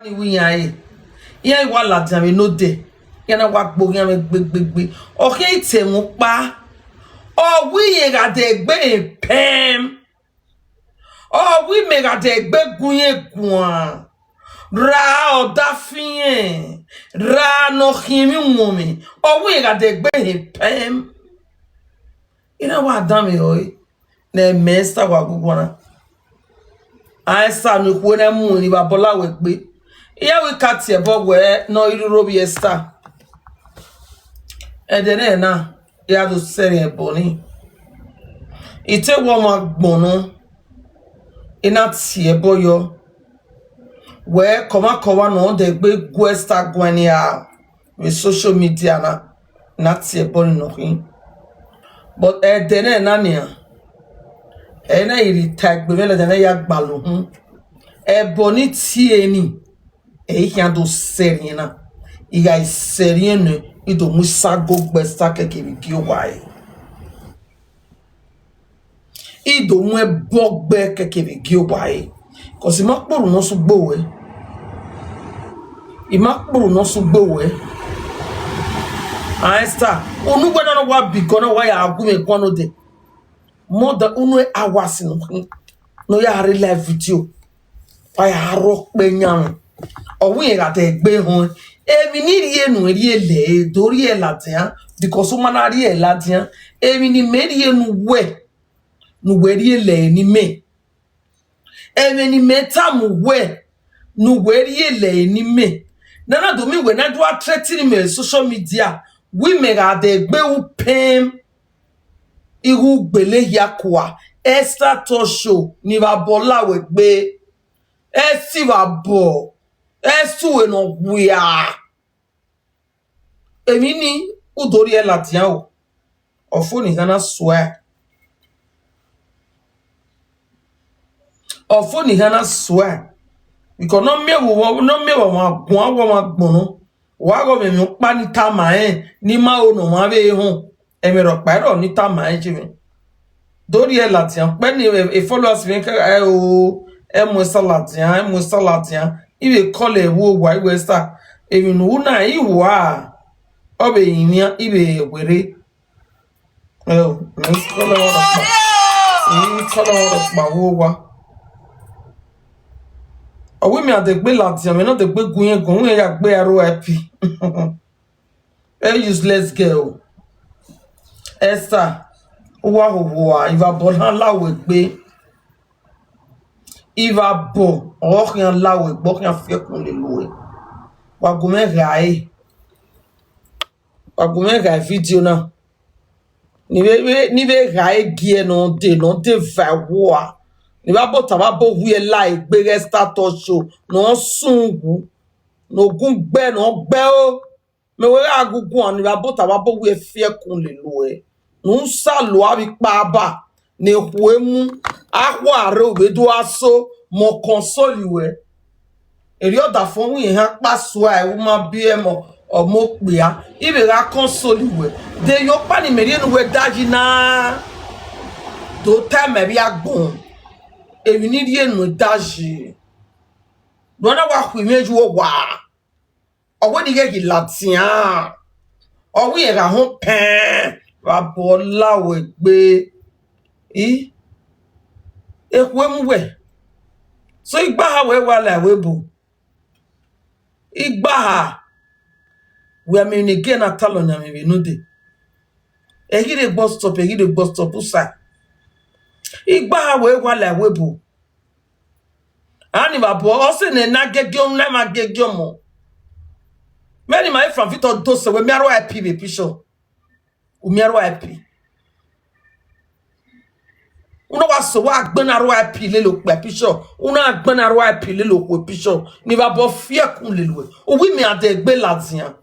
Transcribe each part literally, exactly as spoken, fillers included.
Ni wẹ iran re, iran wa ladian vbe nodẹ, iran na wa gbe oghian mwẹ gbegbegbe. Ọ khian i te ẹmwẹ ọkpa, ọ wẹ irẹn gha dẹ egbe pẹm, ọ wẹ imẹ gha dẹ egbe gun irẹn guan, ra ọdafiẹn, ra ne ọ khiẹn emwi uwọnmwẹ, ọ wẹ irẹn gha dẹ egbe pẹm. I na wa danmwehọ ẹre ne ẹmwẹ Esther wa guguan na. A Esther ne ikhuo na mu emwi vbe abọ la wẹ gbe. Iran wẹ I ka tie ẹbọ wẹ ne ọ i rre urhovbiẹ Esther. Ẹdẹ nẹ na, I gha do sẹrriọ ẹbọ ni. I te wẹ ọmwa agbọn nọ, I na tie ẹbọ yọ. Wẹ kọmwakọmwa ne ọ dẹ egbe gu Esther guan nia vbe social media na, I na tie ẹbọ ni nọ khin. But ẹdẹ nẹ na nian, ẹ na i rhie ta egbe mwẹ lẹdẹ ne ya gbalọ uhun. Ẹbọ ni tie ni, ẹ i khian do sẹrriẹ na. I gha i sẹrriẹ nẹ, I do mu isago gbe Esther kẹkẹ vbe gie owa ẹre. I do mu ẹbọ gbe kẹkẹ vbe gie owa ẹre, cause I ma kpurhu ne ọ sẹ ugbo ruẹ. I ma kpurhu ne ọ sẹ ugbo ruẹ. A Esther, unu wẹ na ne ọ wa bigọ na, wa ya gu mwẹ guan nodẹ. More than unu hours nọ khin ne ọ ya rre live video. Wa ya rrọọ kpẹ yanmwẹ. Ọ wẹ irẹn gha dẹ egbe họn. Emwi ne I rhie nuẹn rhie lẹ ẹre, do rhie ladian, because u ma na rhie ladian. Emwi ne imẹ rhie ne uwẹ, ne uwẹ rhie lẹ ẹre ne imẹ. Ẹmwẹ ne imẹ tama uwẹ, ne uwẹ rhie lẹ ẹre ne imẹ. Nana do miẹn wẹ ne a do a threaten imẹ social media, wẹ imẹ gha dẹ egbe ru pẹm. Ighe ugbele hia kua, Esther Torch Show ni vbe abọ la wẹ gbe. Ẹ si vbe abọ, ẹ si uwẹ ne ọ wia. Emwi ni, u do rhie ladian o. Ọfo ni gha na suẹ. Ọfo ni gha na suẹ. Because ne ọ miẹn vbe uwẹ, ne ọ miẹn vbe ọmwa guan, wẹ ọmwa agbọn nọ. Wa ghe ọmwa emwi ọkpa ni tama rẹn, ne I ma ho ne ọmwa vbe họn. Ẹmwẹ rhọkpa ẹrọ ni tama rẹn ye mwẹ. Do rhie ladian, kpẹ ni e, e followers mwẹ kegha, ẹ o, ẹ mu Esther ladian, ẹ mu Esther ladian. I vbe call ẹvbo owa, I wẹ Esther, emwi ne u ru na, I wa, ọ vbe rinmwian, I vbe werriẹ. Ẹ o, mẹ i call ọmwa rhọkpa, I call ọmwa rhọkpa vbe owa. Ọ wẹ imẹ a dẹ egbe ladian, mẹ ne ọ dẹ egbe gu irẹn guan, wẹ irẹn ya gbe R I P. A useless girl. Esther, u wa hoho a, ivbabọ na la wẹ gbe. Ivbabọ ọ khian la wẹ gbe, ọ khian fi ẹkun lele uwẹ. Wa gu mwẹ gha ẹre. Wa gu mwẹ gha video na. Ne I vbe, ne I vbe gha ẹre gie ne ọ dee, ne ọ dee va ẹvbo a. Ne I vbe abota vbe abọ wẹ la egbe ghe Esther Torch Show, ne ọ sun wu, ne ogun gbe, ne ọ gbe o. Mẹ wẹ gha gu guan, ne I vbe abota vbe abọ wẹ fi ẹkun lele uwẹ. Ne u sa lo avbe ikpa ba, ne ekhue mu, akhua rre u vbe do aso, mẹ ọ console uwẹ. Erriọ ọdafọn wẹ irẹn ha kpa sua ẹre, u ma biẹ mẹ ọmọ okpia, I vbe gha console uwẹ. De ye ọkpa ne imẹ rhie ne uwẹ dayi na, do ta ẹmwẹ vbe agbọn, emwi ne I rhie nuẹn dayi. Ne ọ na wa khu mwẹ ye owa. Ọ wẹ ne I ghẹ ghi ladian, ọ wẹ irẹn gha họn pẹn vbe abọ la wẹ gbe. I, ekhue mu wẹ. So igbaha wẹ wa la ẹvbo ebo. Igbaha wẹ a miẹn emwi ne girl na talọ yan mwẹ vbe nude. Ẹ ghi rre bus stop, ẹ ghi rre bus stop usa. Igbaha wẹ wa la ẹvbo ebo. A ni vbe abọ, ọ sẹ ne na gẹgiọ, na ma gẹgiọ mọ. Vbene ima Frank Victor do sẹ wẹ, miẹn R I P vbe picture. U miẹn R I P. U na wa sẹ wa gbẹn R I P lele okpia picture. U na gbẹn R I P lele okhuo picture. Ne I vbe abọ fi ẹkun lele uwẹ. U wẹ imẹ a dẹ egbe ladian.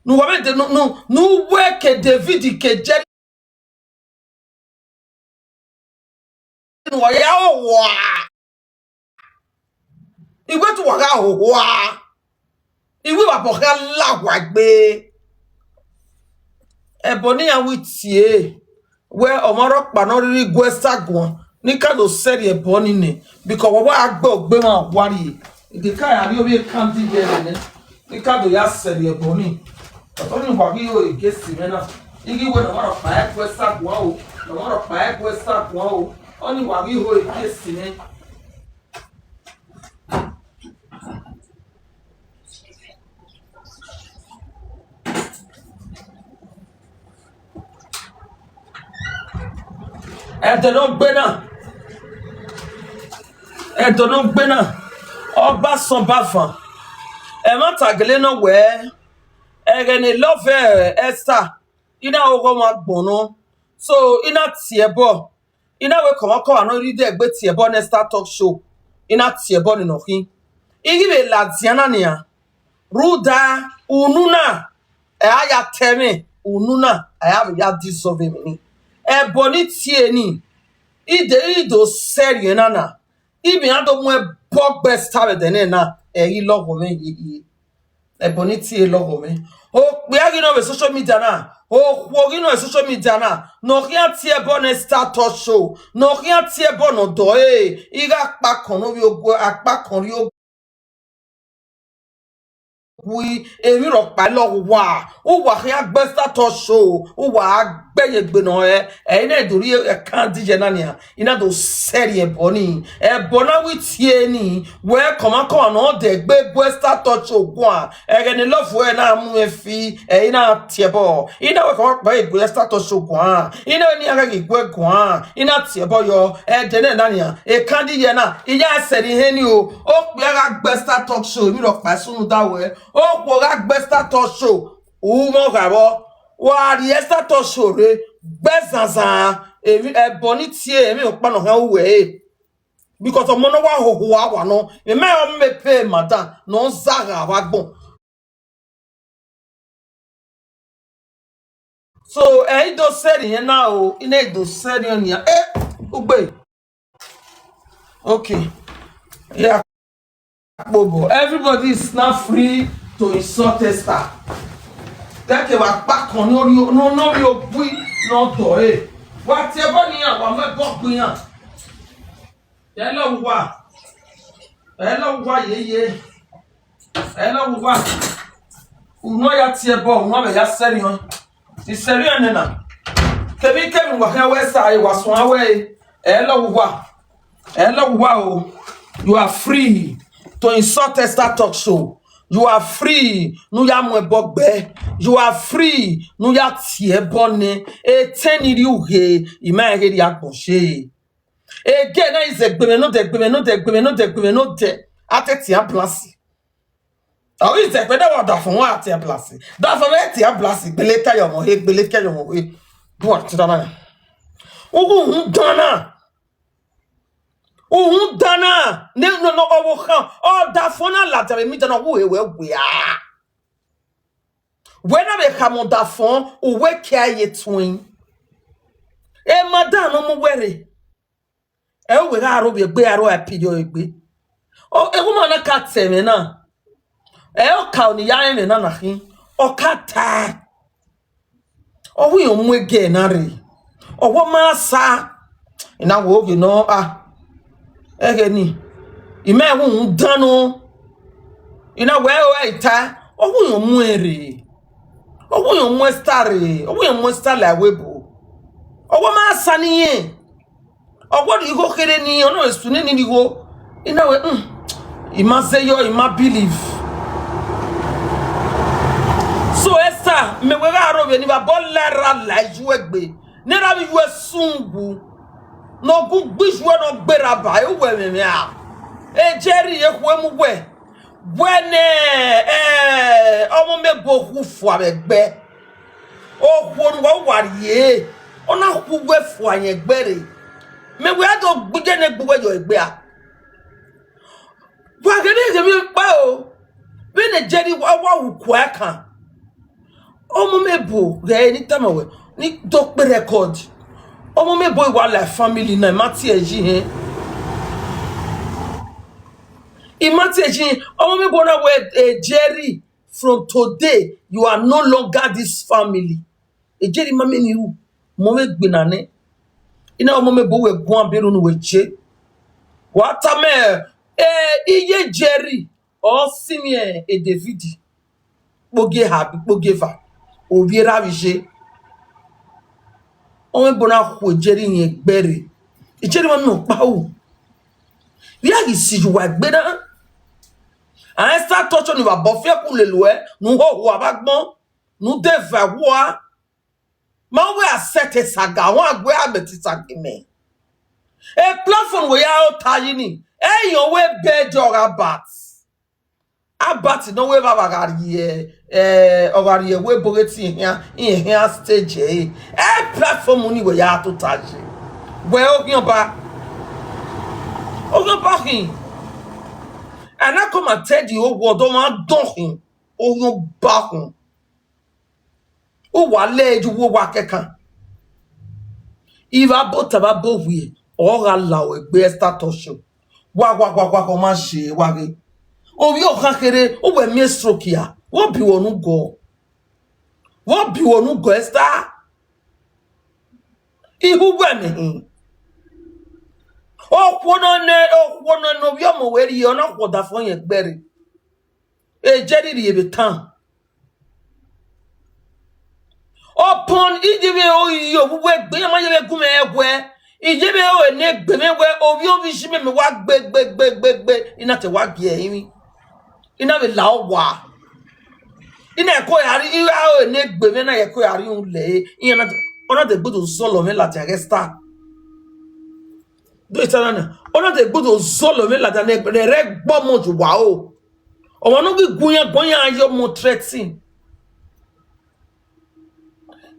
Ne uwa vbe de, ne, ne, ne uwẹ ke David ke Jerry ne uwa ya hoho a. I wẹ te uwa gha hoho a. I wẹ vbe abọ khian la uwa egbe. Ẹbọ ne iran wẹ tie, wẹ ọmwa rhọkpa ne ọ rhirhi gu Esther guan, ne I ka do sẹrriọ ẹbọ ni nẹ, because wa wa gbe ogbe mwa wa rrie. Ide ka ya rrie ovbi Ekandije nẹ, ne I ka do ya sẹrriọ ẹbọ nii. Ọtọ ni wa ghi ho egesi mwẹ na. I ghi wẹ ne ọmwa rhọkpa ẹguẹ sa guan o, ne ọmwa rhọkpa ẹguẹ sa guan o, ọni wa ghi ho egesi mwẹ. Ẹdẹ ne ọ gbe na, ẹdẹ ne ọ gbe na, ọ gba sọn ba fan. Ẹmwata gele nọ wẹẹ, ẹghẹ ne love Esther, I na ho ọghọmwa agbọn nọ, so I na tie ẹbọ. I na wẹ kọmwakọmwa ne ọ rhie ẹdẹ egbe tie ẹbọ ne Esther Talk Show, I na tie ẹbọ ni nọ khin. I ghi vbe ladian na nian, rhunmwuda unu na, ẹ a ya ta ẹmwẹ, unu na, ẹ a vbe ya dissolve emwi ni. Ẹbọ ni tie ni, I de I do sẹrriọ na na, I vbe iran do mu ẹbọ gbe Esther vbe ẹdẹ nẹ na, ẹ i lọghọ mwẹ hiehie. Ẹbọ ni tie lọghọ mwẹ. Okpia ghi nọ vbe social media na, okhuo ghi nọ vbe social media na, ne ọ khian tie ẹbọ ne Esther Talk Show, ne ọ khian tie ẹbọ ne ọ dọ ẹre, I gha kpakọn ne ovbi ogu, akpakọn rrie ogu, emwi rhọkpa lọghọ uwa, uwa khian gbe Esther Talk Show, uwa gha gbe ye egbe nọ hẹ, ẹ i na do rhie Ekandije na nian, I na do sẹrriọ ẹbọ ni, ẹbọ na wẹ I tie ni, wẹ kọmwakọmwa ne ọ dẹ egbe gu Esther Talk Show guan, ẹghẹ ne love ẹre na mu mwẹ fi, ẹ i na tie ẹbọ, I na wẹ kọmwakọmwa egbe Esther Talk Show guan, I na wẹ ne iran ghẹ ghi gu ẹre guan, I na tie ẹbọ yọ, ẹdẹ nẹ na nian, Ekandije na, I ya sẹrriọ hẹ ni o, okpia gha gbe Esther Talk Show, emwi rhọkpa sunu da wẹ, okhuo gha gbe Esther Talk Show, u mwẹ ọgha vbọ, wa rhie Esther Talk Show rre, gbe zanzan, emwi, ẹbọ ni tie, emwi ọkpa ne ọ khian ru wẹ ẹre. Because ọmọ ne ọ wa hoho a wa nọ, mẹ ma ọ mẹ pay madam ne ọ zagha vbe agbọn. So, ẹ i do sẹrriọ na o, I na i do sẹrriọ nian. Eh, ugbe. Okay. Yeah. Kpobọ. Everybody is now free to insult Esther. Tẹke wa kpakọn ne ọ rhie, ne ọ rhie obọ ne ọ dọ ẹre. Wa tie ẹbọ ne iran, wa mu ẹbọ gbe iran. Ẹ lọ wa. Ẹ lọ wa yeye. Ẹ lọ wa. Unu ya tie ẹbọ, unu vbe ya sẹrriọ. Isẹrriọ nẹ na. Kevbe kevbe wa khian wẹ sa, wa suẹn wẹ. Ẹ lọ wa. Ẹ lọ wa o. You are free to insult Esther Talk Show. You are free ne u ya mu ẹbọ gbe. You are free ne u ya tie ẹbọ nẹ. Etẹn ni rri ughe, I ma rẹn ghe rhie agbọn ọse. Ege na i zẹ egbe mwẹ nodẹ, egbe mwẹ nodẹ, egbe mwẹ nodẹ, egbe mwẹ nodẹ. A te tie ambulance. Ọ ghi zẹ egbe ne wa dafọn wa tie ambulance. Dafọn vbe tie ambulance, gbele ke ye ọmọ he, gbele ke ye ọmọ he. Du wa tie dama na. Ughẹ uhunmwu dan na. Uhunmwu dan na, ne, no, no, ọvbokhan, ọ dafọn na ladian vbe imida na, ọ wu ewe wia. Wẹ na vbe khama ọdafọn, uwẹ kia ye tuẹn. E madam ne ọ mu uwẹ rre. Ẹ wẹ gha ro vbe egbe, a ro a period egbe. Ọ, eghoma na ka ta ẹmwẹ na. Ẹ ọ ka ni ya rẹn ẹmwẹ na na khin. Ọ ka ta. Ọ wu iran mu ege na rre. Ọ wẹ ọ ma sa. I na wẹ oge nọ, a. Ẹghẹ ni. I ma wu uhunmwu dan nọ. I na wẹ ẹro ẹre ta. Ọ wu iran mu ẹn rre. Ọ wu iran mu Esther rre. Ọ wu iran mu Esther la ẹvbo ebo. Ọ wẹ ọ ma sa ne irẹn. Ọ wẹ ọ rhie igho kherhe ne irẹn, ọ na vbe sunu eni ne igho. I na wẹ, hmm, I ma zẹ yọ, I ma believe. So Esther, mẹ wẹ gha ro vbe ne I vbe abọ la erha la iye uẹ egbe, ne erha vbe iye uẹ sun wu, ne ọ gu gbe iye uẹ ne ọ gberra ba, e uwẹ mwẹ mwẹ a. E Jerry, e khuemu wẹ, wẹ nẹ, eh, ọmọ mẹ bo khu fua vbe ẹgbẹ. Okhuo ne uwa wa rrie, ọ na khu uwẹ fua yẹn ẹgbẹ rre. Mẹ wẹ a do gbe iye ne gbe uwẹ yọ egbe a. Wa ghẹ vbe ghẹ vbe kpa o. Vbene Jerry wa, wa wu kua kan. Ọmọ mẹ bo ghẹ ni tama wẹ, ni do kpe record. Ọmọ mẹ bo wa la family na, I ma tie yi hẹn. I ma tie yi hẹn. Ọmọ mẹ bo na wẹ, eh, Jerry, from today, you are no longer this family. E Jerry ma mẹ ni ru, mọ vbe gbe na nẹ. I na ọmọ mẹ bo wẹ guan be ru ne uwẹ je. Wa tama Eh, iye Jerry, ọ sinmwi e David, kpogie eha, kpogie eva, ovbi erha vbe iye. Ọmọ ebo na khu Jerry rẹn gbe rre. Jerry ma miẹn ọkpa ru. Vbe a ghi si ye uwa egbe na? A rẹn Esther Torchon ni vbe abọ fiẹku lele uẹ, ne u hoho avbe agbọn, ne u de eva ẹvbo ua. Ma wẹ a sẹtin saga, wan gue a mẹ te saga mẹ. E platform wẹ ya ota yi ni, e yọn wẹ bẹdẹ ọgha bat. Abat ne ọ wẹ vbe a gha rrie, eh, ọ gha rrie wẹ ebo ghe te iran, iran stage ẹre. E platform ni wẹ ya tota yi. Wẹ oghian ọba. Oghian ọba khin. And I come and tell the whole world, ọmwa dọn khin. Oghian ọba khin. Uwa lẹ ju uwu owa kẹkan. Ivba abo ta vbe abo vbiẹ, ọ gha la ruẹ egbe Esther Torchon. Wa, wa, wa, wa, ọ ma ye wa ghe. Ovbi ọkhan kherhe, uwẹ miẹn stroke ya. Vbọ bi wọ nu gọ? Vbọ bi wọ nu gọ, Esther? Ihu uwẹ mẹ hin. Okhuo nọ nẹ, okhuo nọ nẹ ovbi ọmọ wẹ rrie, ọ na khuọ ọdafẹn yẹn gbe rre. E Jerry rhie vbe tan. Upon iye vbe o iye ovbi uwẹ egbe, iran ma ye vbe gu mwẹ ẹguẹ. Iye vbe o ene egbe mwẹ wẹ, ovbi ovbi iye mẹ, mẹ wa gbe, gbe, gbe, gbe, gbe, I na te wa gie ẹrinmwi. I na vbe la owa. I na ẹko ya rri, I ra o ene egbe mwẹ na, ya ẹko ya rri rhunmwuda ẹre. Iran na, ọ na degbe do zọlọ mwẹ ladian ghe Esther. Do you understand? Ọ na degbe do zọlọ mwẹ ladian ne ẹrẹ gbe ọmọ ye uwa o. Ọmwa ne ọ ghi gu iran guan, iran ye ọmọ threaten.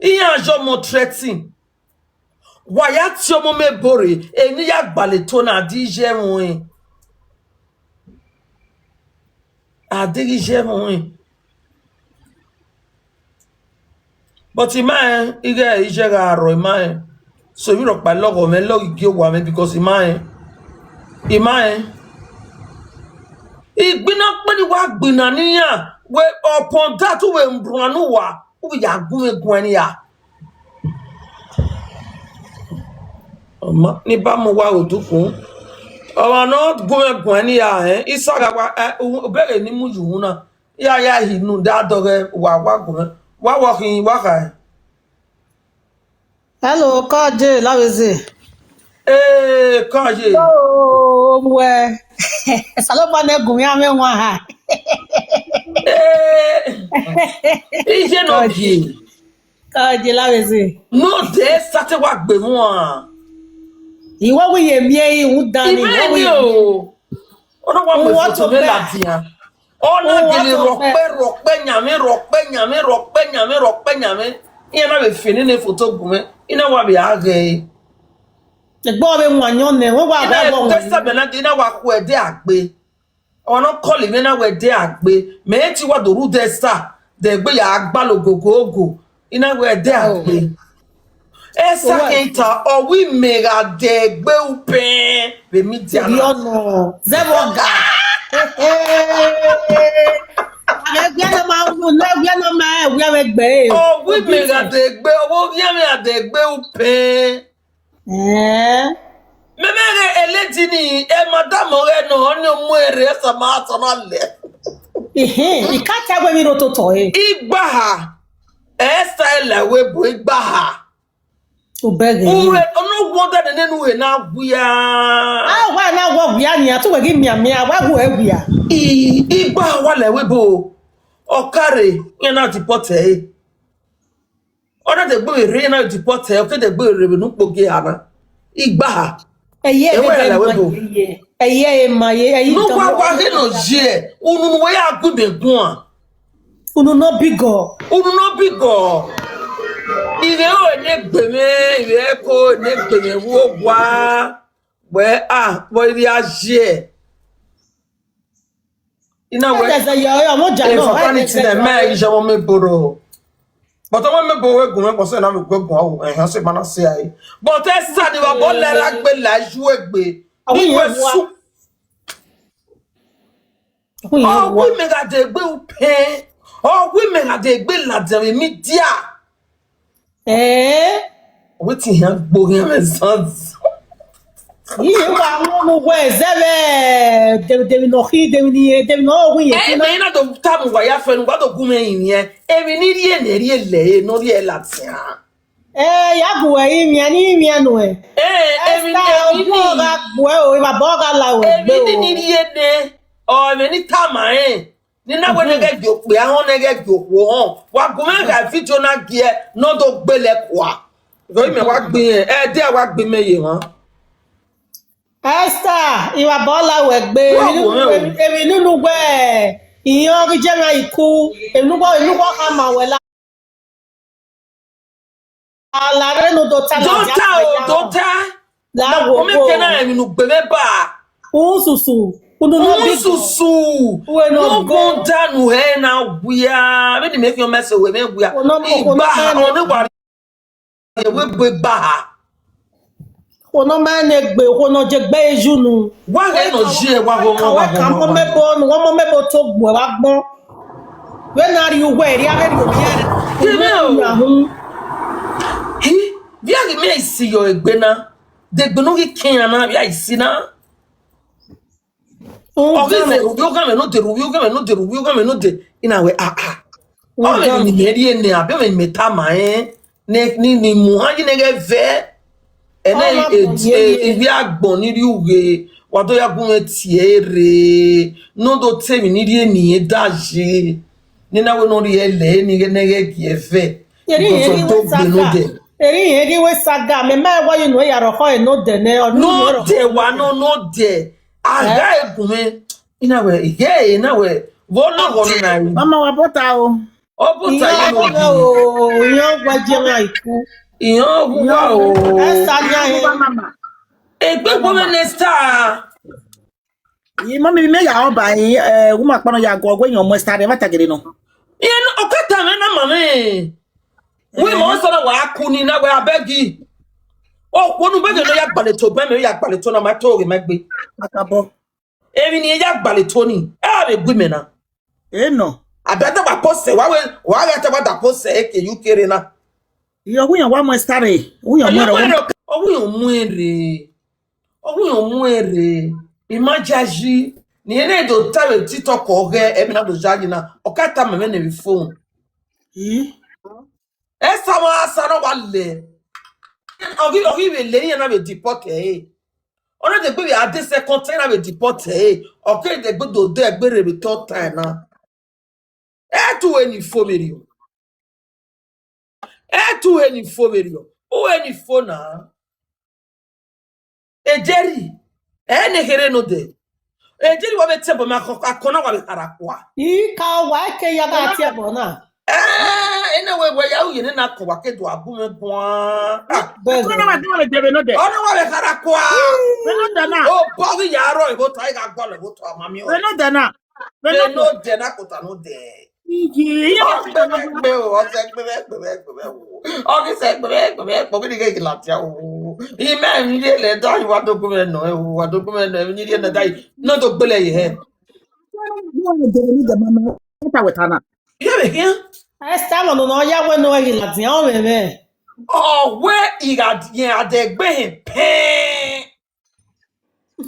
Iran ye ọmọ threaten. Wa ya tie ọmọ mwẹ ebo rre, eni ya gbalẹ eto na, a di iye ẹmwẹ ọnrẹn. A di iye ẹmwẹ ọnrẹn. But I ma rẹn, ighẹ iye gha rrọọ, I ma rẹn. So emwi rhọkpa lọghọ mwẹ, lọghe gie owa mwẹ, because I ma rẹn. I ma rẹn. Igbinna ọkpa ni wa gbinna ne iran, wẹ upon that, u vbe rhan ne uwa, u vbe ya gu mwẹ guan ni ya. Ọ ma ni ba mu uwa ghe odukun. Ọmwa ne ọ gu mwẹ guan ni ya rẹn, I sa gha wa, eh, u-, ubẹghe ne I mu ye uhunmwu na. Ya, ya hi nu da dọghẹ, wa, wa gu mwẹ. Wa, wa khin, wa khae. Hello, Kọje Lavezi. Eh, Kọje. Oh, wẹ. Osanobua ne gu mwẹ amẹ wan ha. Eh, iye nọ Kọje. Bie. Kọje Lavezi. No de sate wa gbe wan. Iwọ wi ye miẹn i u dan ni, Imẹ iwọ wi ni ye o. Ọ na wa mu Uwọ foto to mwẹ bẹ. Ladian. Ọ na Uwọ gele to rhọkpẹ, bẹ. Rhọkpẹ yan mwẹ, rhọkpẹ yan mwẹ, rhọkpẹ yan mwẹ, rhọkpẹ yan mwẹ. Iran na vbe fe nene foto gu mwẹ. I na wa vbe a ghẹ ẹre. Egbe ọ vbe wan yọn nẹ, wẹ wa I na gha vbe wan testa yọn. Mẹ na, I na wa khu ẹdẹ agbe. Ọ na call mwẹ na wẹ ẹdẹ agbe. Mẹ te wa do ru desta, de egbe ya gbalọ ogogogo. I na wẹ ẹdẹ Oh. agbe. Esa Uwẹ. Kenta, ọ wẹ imẹ gha de egbe upẹn vbe media na. Yọ nọ, zẹ vbe ọga. Ẹgbẹ nọ ma unu, ẹgbẹ nọ ma ẹgbẹ vbe gbe. Ọ wẹ imẹ gha de egbe, ọ wẹ ovbi mwẹ gha de egbe upẹn. Eh. Mẹ mẹ ghe eledi ni, e madam ọghẹ nọ, ọ ni ọ mu erre, esa ma tọ na lẹ. Ehe, I ka ta wẹ mi ro to tọ e. Igbaha, Esa ẹla wẹ ebo igbaha. Ubẹghe. Uhe, ọ no wonder nene ne uhe na wia. A wa na wọ wia ni, a tu wẹ ghi mian mian, a wa gu ẹ wia. I, igbaha wa lẹ wẹ ebo. Ọ kare, iran na deport ẹre. Ọ na degbe vbe rre, iran na deport ẹre, ọ ke degbe vbe rre vbe ne ukpogie eha na. Igbaha. Ẹyẹ Ẹ wẹ ẹdẹdẹ lẹ wẹ ma bo. Ye, ẹyẹ ẹ ma ye, ẹyẹ Ne uwa wa ghe nọ ye, unu ne uwa ya gu ibe guan. Unu nọ bigọ. Unu nọ bigọ. Ivbe ro ne gbe mwẹ, ivbe ẹko ne gbe mwẹ vbe owa. Wẹ a, vbe ivbi a ye. I na wẹ. Ẹdẹzẹ yọ, ọmọ ja E nọ, fọkàn ni ẹdẹzẹ tinẹ yọ. Mẹ iye ọmọ mi boro. But ọmọ mi bo we gun mi, but se na mi gun gun awo, eh, se ma na se ai. But e sa ni wa bo lẹ ra gbe la ju egbe. Awi Ni yẹn we wa. Su. Awi yẹn Ọ wa. Wi mi ga de gbe upe. Ọ wi mi ga de gbe la de mi dia. Eh? Wetin yan gbo yan me sans. Iye wa wọn nu wẹ zẹ vbe de, de emwi ne ọ khin, de emwi ne irẹn, de emwi ne ọ hu irẹn. Ẹ, khin na. Mẹ i na do tama uwa ya fẹ ne uwa do gu mwẹ rinmwian. Emwi ne I rhie ne I rhie lẹ ẹre ne ọ rhie ladian. Ẹ, ya gu wẹ rinmwian, ne I rinmwian nuẹn. Ẹ, emwi, Esther, emwi ogun ni, ọ gha gbuẹ o, evba bọ gha la wẹ emwi egbe ni o. Ne I rhie ne, ọ emwi ne I tama rẹn. Ne I na wẹ ne ghẹ gie okpia họn, ne ghẹ gie okhuo họn. Wa gu mwẹ gha video na giẹ, ne ọ do gbele kua. Vbe imẹ wa gbe irẹn, ẹdẹ wa gbe imẹ ye emwa. Esther, evba bọ la wẹ egbe, wa emwi wo mwẹ o. Emwi nunu wẹ, iyan ghi je mwa iku, emwi nunu, emwi nunu khama wẹ la. Ala rre ne u do ta na. Do dia ta o, do ta. La na wo wo. Kene emwi ne u gbe mwẹ ba. Ususu, unu no bi susu. Uwe no go. Gun danu hẹ na wia. Vbene imẹ khian mẹ sẹ wẹ mwẹ wia. Igba, ọ ne wa rhie wẹ gbe gba ha. Okhuo ne ọ ma ne egbe, okhuo ne ọ je gbe eju nu. Wa ghẹ nọ ye, wa ghọ, wa ghọ, wa ghọ. Ọmọ mẹ bo nu, ọmọ mẹ bo to gbuẹ wa gbọn. Vbene a rhie uwẹ, erriọ a vbe rhie ovbi ẹre. Keme o. Hi, via ghi mẹ isi yọ egbe na. De egbe ne ọ ghi ke iran na, via isi na. Ọ ghi zẹ ru ovbi oghanmwẹ node, ru ovbi oghanmwẹ node, ru ovbi oghanmwẹ node. I na wẹ, ah, ah. Ọ mwẹ ne imẹ rhie nẹ, abe mwẹ ne imẹ tama rẹn, ne, ni, ni mu han yi ne ghẹ vẹ. Ẹnẹ, ivbi agbọn ni rri ughe, wa do ya gu mwẹ tie rre, ne ọ do te emwi ni rhie ne irẹn da ye, ne na wẹ ne ọ rhie lẹ, ne ghẹ ne ghẹ gie vẹ. Erriọ irẹn ghi wẹ saga. Erriọ irẹn ghi wẹ saga, mẹ ma wa ye unu ya rhọkhọ ẹre nodẹ nẹ, ọ ne unu rhọkhọ. Nodẹ wa nọ, nodẹ. A gha gun mwẹ, I na wẹ, ighe, I na wẹ, vbe ọ lọghọ nọ na ru. Mama wa bọta o. Ọ bọta ye nọ. Iran wa je mwa iku. Iran wa o. Esa nia he. Egbe wo minister. Mami, mẹ ya ọba, eh, woman kpọnọ ya gọ, wẹ yan ọmọ Esther rẹ, vbe a ta gele nọ. Iran, ọ ka ta mwẹ na, mami. Wẹ ma sọ na wa ku ni na, wẹ abẹgi. Okhuo ne u bẹghe ne ọ ya gbalẹ to, bẹn mẹ ya gbalẹ to na, ma to ghe ma gbe. Akabọ. Emwi ne I ya gbalẹ to ni, ẹ vbe gbe imẹ na. E nọ. Abẹ ta wa post, wa wẹ, wa gha ta wa da post eke U K rre na. Iye, ọ wu iran wa mu Esther rre, ọ wu iran mu ẹre. Ọ wu iran mu ẹre. Ọ wu iran mu ẹre. I ma yayi, ne irẹn do ta vbe TikTok ọghẹ, ẹmwẹ na do yayi na, ọ ka tama mwẹ ne vbe phone. Ih. Esther wa sa na wa lẹ. Ọ ghi, ọ ghi vbe lẹ iran na vbe deport ẹre. Ọ na degbe vbe a de second time na vbe deport ẹre. Ọ ke degbe do de egbe rre vbe third time na. Ẹ tu he ni fo vberriọ. Ẹ tu he ni fo vberriọ. U he ni fo na. Ejeri, ẹ ne kherhe nodẹ. Ejeri wa vbe tẹbọ ma akọn na wa vbe khara kua. I ka wa ke ya gha tẹbọ na. Eh, ene wẹ wẹ ya uye ne na kọ wa ke do abu mwẹ guan. Ah, bẹgẹ. Akọn na wa do vbe dẹbẹ nodẹ. Ọ na wa vbe khara kua. Vbe nodẹ na. O bọ ghi ya rọ ibo ta, I gha gbalọ ibo ta, ma miẹn. Vbe nodẹ na. Vbe nodẹ na kota nodẹ. Iye, iye. Ọ gbe vbe gbe o, ọ sẹ gbe vbe gbe vbe gbe vbe o. Ọ ghi sẹ gbe vbe gbe vbe gbe vbe ni ghe ghi ladian o. Imẹ emwi ni rhie lẹ da yi wa do gu mwẹ nọ o, wa do gu mwẹ nọ, emwi ni rhie lẹ da yi. Ne ọ do gbele ye hẹ. Iye vbe khian. Esther mọ nọ ya wẹ ne ọ ghi ladian, ọ mwẹ mwẹ. Ọ wẹ I gha diẹn adẹgbe hẹ pẹn.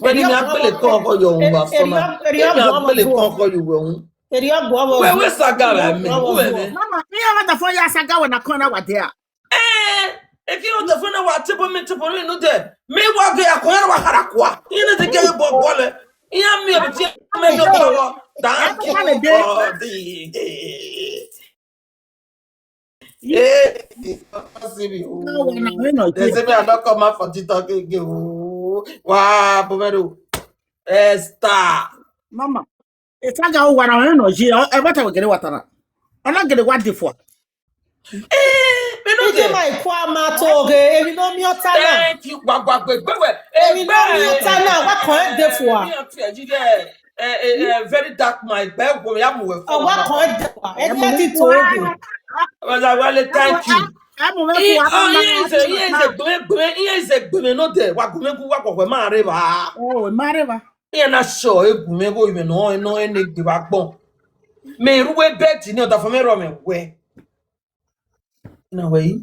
Wẹ ni mẹ a gbele kọn ọkọ yọ ohun wa sọ na. Ẹ mẹ a gbele kọn ọkọ yọ uwẹ ohun. Erriọ guọghọ. Wẹ wẹ saga vbe mẹ, wẹ mẹ. Mama, iran wa da fo ya saga wẹ na kọn na wa dia. Eh, e ki ro da fo na wa tebo mi, tebo mi nodẹ. Mi wa ghe akọn ya wa khara kua. Iran te ghe bọ bọlẹ. Iran mi obi ti mẹ yo bọlọ. Thank you. Hey, they see me. Oh. They say me I don't come out for TikTok again. Oh. Wow, Bomero. Esther. Mama, it's like I want to know. She, I want to get what I. I'm not getting what the fuck. Eh, me no dey. Ije ma ikwa ma to ghe, emi no mi ota na. Thank you. Gba gba gbe gbe we. Emi no mi ota na, wa kọn ẹdẹ fua. Mi ota ejide. Eh, eh, eh, very dark mind. Bẹ wo ya mu we fo. Wa kọn ẹdẹ fua. Ẹdẹ ti to ghe. Wale, thank you. Emu me fua. Iye ize gbe gbe, iye ize gbe no de. Wa gu me gu wa gbe ma re ba. Oh, ma re ba. Iye na sure e gu me go ive no, no e ne gbe ba gbọn. Me ru we bed ni ọdafẹn mwẹ rọ mwẹ wẹ. Na wẹ yi.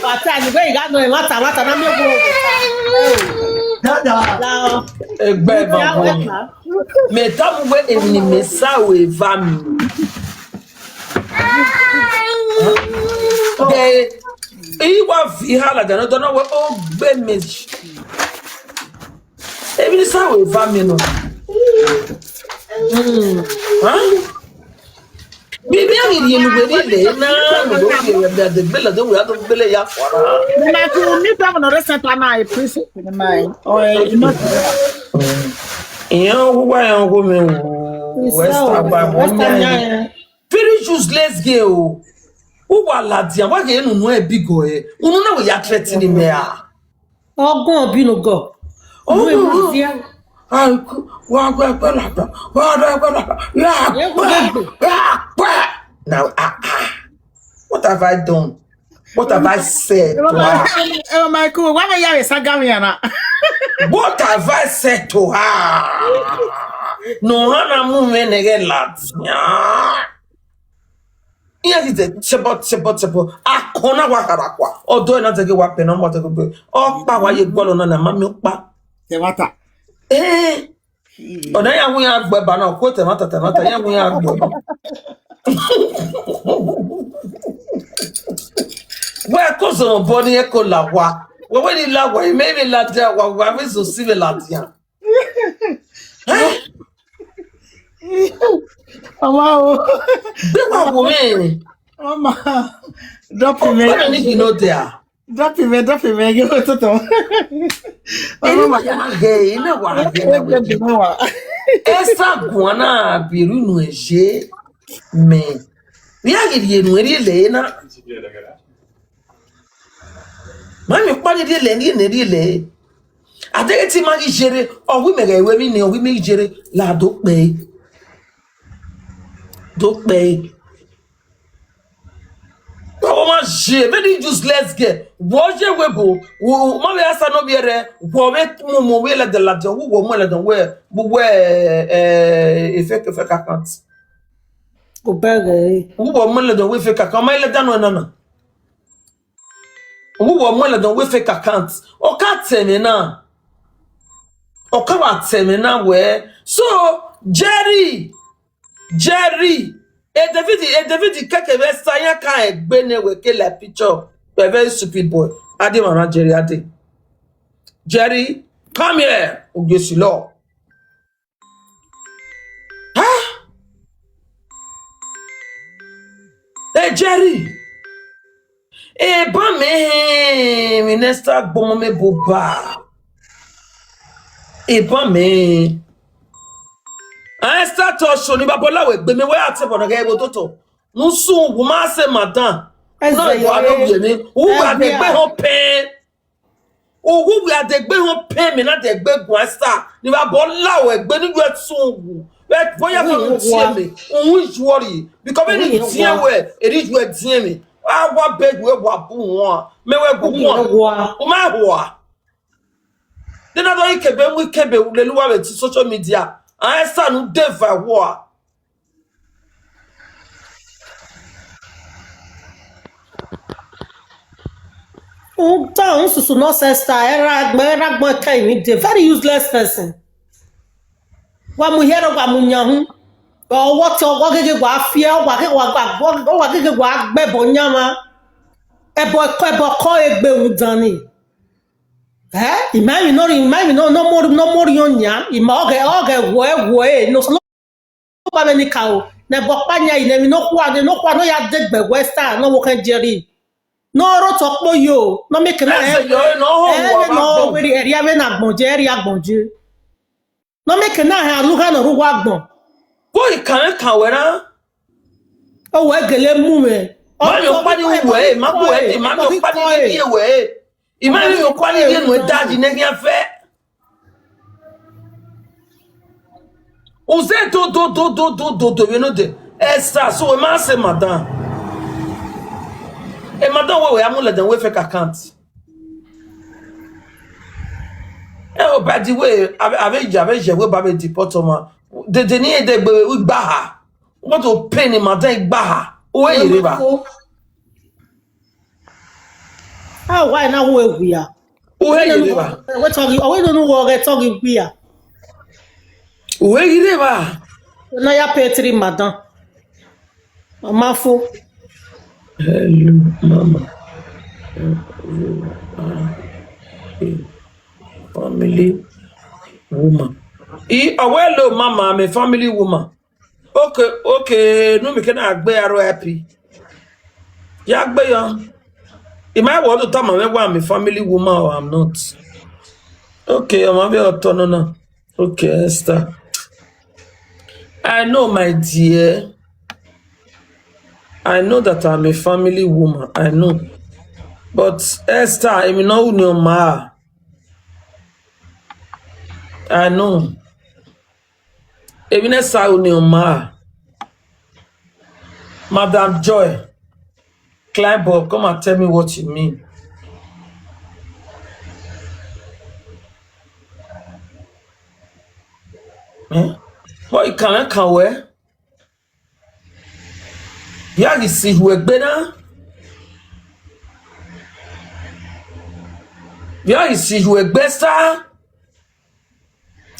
ọkpa ta ni, wẹ I gha nọ ẹmwata, ẹmwata na miẹn owo. Dada. Lao. Egbe Mo ti ẹmwata aro wẹ ẹmwata. Mẹ tama wẹ emwi ne mẹ sa ru eva mi. Ẹ, I wa viọ iha ladian, ọ dọnọ wẹ ogbe mẹ. Emwi ne I sa ru eva mi nọ. Hàn? Bi mi a ghi rhie ne uwẹ rhie lẹ na, ne uwẹ rhie vbe adegbele, de uwẹ a do gbele ya fua na. Mama, to me, that one recent time I appreciate the mind. Oh, eh, you know. Iran wo wa, iran wo mẹ wo. West Africa, wo mẹ. Very useless girl o. U wa ladian, wa ghe unu nu ẹ big o ẹ. Unu na we ya threaten mẹ a. Ọgọn bi no gọ. Oh, oh, oh. Ai, ku, wa gbe ẹgbẹ laba, wa gbe ẹgbẹ laba. Ya, ya, ya, ya. Now, ah, ah. What have I done? What have I said to her? Ẹ ma ku, wa me ya vbe saga vbe iran na. What have I said to her? Ne ọ na mu mwẹ ne ghẹ ladian. Iran ghi zẹ tẹbọ, tẹbọ, tẹbọ. Akọn na wa khara kua. Ọdọ na zẹgẹ wa pẹ na, wa zẹgẹ bẹ. Ọkpa wa ye gualọ na, na ma miẹn ọkpa. Ẹmwata. Eh. Ọna ya wu ya gbe ba na, ku ẹmwata, ẹmwata, ya wu ya gbe ba. Wẹ ko zọ bọ ni ẹ ko la wa. Wẹ wẹ ni la wa, imẹ vbe ladian wa, wa vbe zo si vbe ladian. Ọmọ o. Gbe wa wo mwẹ. Ọmọ. Drop him. Ọmọ ni ghi no there. Drop him, drop him, give it to him. Eni wa ya ghe, eni wa ghe na we. Esa guan na bi ru nu eje mẹ. Vbe a ghi rhie nu erriẹ lẹ na. Ma miẹn ọkpa ni rhie lẹ, rhie lẹ, rhie lẹ. A deghẹ te ima ghi jere, ọ wi mẹ ghẹ ru emwi ni, ọ wi mẹ ghi jere, la do kpẹe. Do kpẹe. Wẹ wo ma je, very useless girl. Wọ je webo, wo ma vbe asa nọ vbiẹ rẹ, wọ vbe mu mu vbe ladian ladian, wu wọ mu ladian wẹ, bu wẹ, eh, eh, fake, fake account. Obẹghe. Wu wọ mu ladian wẹ fake account, ma ladian nọ nana. Wu wọ mu ladian wẹ fake account. Ọ ka tẹ mwẹ na. Ọ ka wa tẹ mwẹ na wẹ. So, Jerry, Jerry, e David, e David keke vbe sa iran ka egbe ne wẹ ke like picture. You're a very stupid boy. Ade mama Jerry, ade. Jerry, come here. Ogesilọ. Huh? Hey, Jerry. Eban mẹ, minister gbọmọ mẹ boba. Eban mẹ. A Esther to so ni baba la wẹ gbe mi wẹ a te bọ na ghe vbe ototọ. Nu sun wu ma se madam. Na wa no bi ni. U wa de gbe họn pẹn. Owu wẹ a degbe họn pẹn mẹ na degbe guan sa, ni vbe abọ la wẹ gbe ni yuẹ tun wu. Vbe bọya fẹ mu tie mẹ, uhun yuọ rri, because vbene I diẹn wẹ, eri yuẹ diẹn mẹ. A wa beg wẹ wa bu wọn, mẹ wẹ gu wọn. U ma hua. De na do ikebe mu ikebe lele uwa vbe social media. A sa nu de va hua. Uta ususu nọ sẹ Esther, ẹra gbọn, ẹra gbọn kẹ emwi de, very useless person. Wa mu hiẹ rẹ, wa mu yan hu. Ọwọ te ọwọ gege wa fiẹ, ọwa gege wa gba, ọwa gege wa gbe ẹbọ yan mwa. Ẹbọ ẹkọ, ẹbọ ẹkọ egbe rhunmwuda ni. Eh, ima emwi nọ rri, ima emwi nọ, nọ mori, nọ mori yan, ima ọghẹ, ọghẹ wẹ, wẹ, no, no, ba vbe ni ka o, ne ẹbọ ọkpa yan, ne emwi nọkhua, ne nọkhua nọ ya degbe wẹ Esther, nọ wo khẹ Jerry. Nọ rre otọ kpo yo, nọ mieke na, ẹse yo, nọ họn uwa vbe agbọn. Ẹriọ vbe na agbọn je, ẹriọ agbọn je. Nọ mieke na hẹ alugha nọ rre uwa agbọn. Bo ikanmwẹ kan wẹ na. Ọ wẹ gele mu mwẹ. Ma miẹn ọkpa ni wu wẹ, ma bu wẹ, ma miẹn ọkpa ni rhie wẹ. I ma miẹn ọkpa ni rhie nu ẹdadi ne khian fẹ. Uze do do do do do do do vbe node. Esther, so wẹ ma sẹ madam. E madam wẹ wẹ a mu lẹdẹ wẹ fake account. Eh, oh, by the way, a vbe, a vbe, a vbe ye wẹ ba vbe deport ọmwa. Dede ni e de gbe igbaha. What to pay ni madam igbaha. Uwẹ ye rre ba. A wa na wu ewia. Uwẹ ye rre ba. Wẹ tọghi, ọ wẹ nunu wọ ghẹ tọghi wia. Uwẹ ye rre ba. Na ya pay three madam. Mama fo. Hello, mama. You are a family woman. I, oh, hello, mama, I'm a family woman. Okay, okay, no, mi kena gbe R I P. Ya gbe ya. Am I want to tell my wife I'm a family woman or I'm not? Okay, I'm a very autonomous. Okay, Esther. I know, my dear. I know that I'm a family woman. I know. But Esther, I'm not your ma. I know. Emwi ne Esther uni ọ ma. Madam Joy. Klein Bob, come and tell me what you mean. Eh? But you can't come where? Ya ghi si ihu egbe na. Ya ghi si ihu egbe Esther.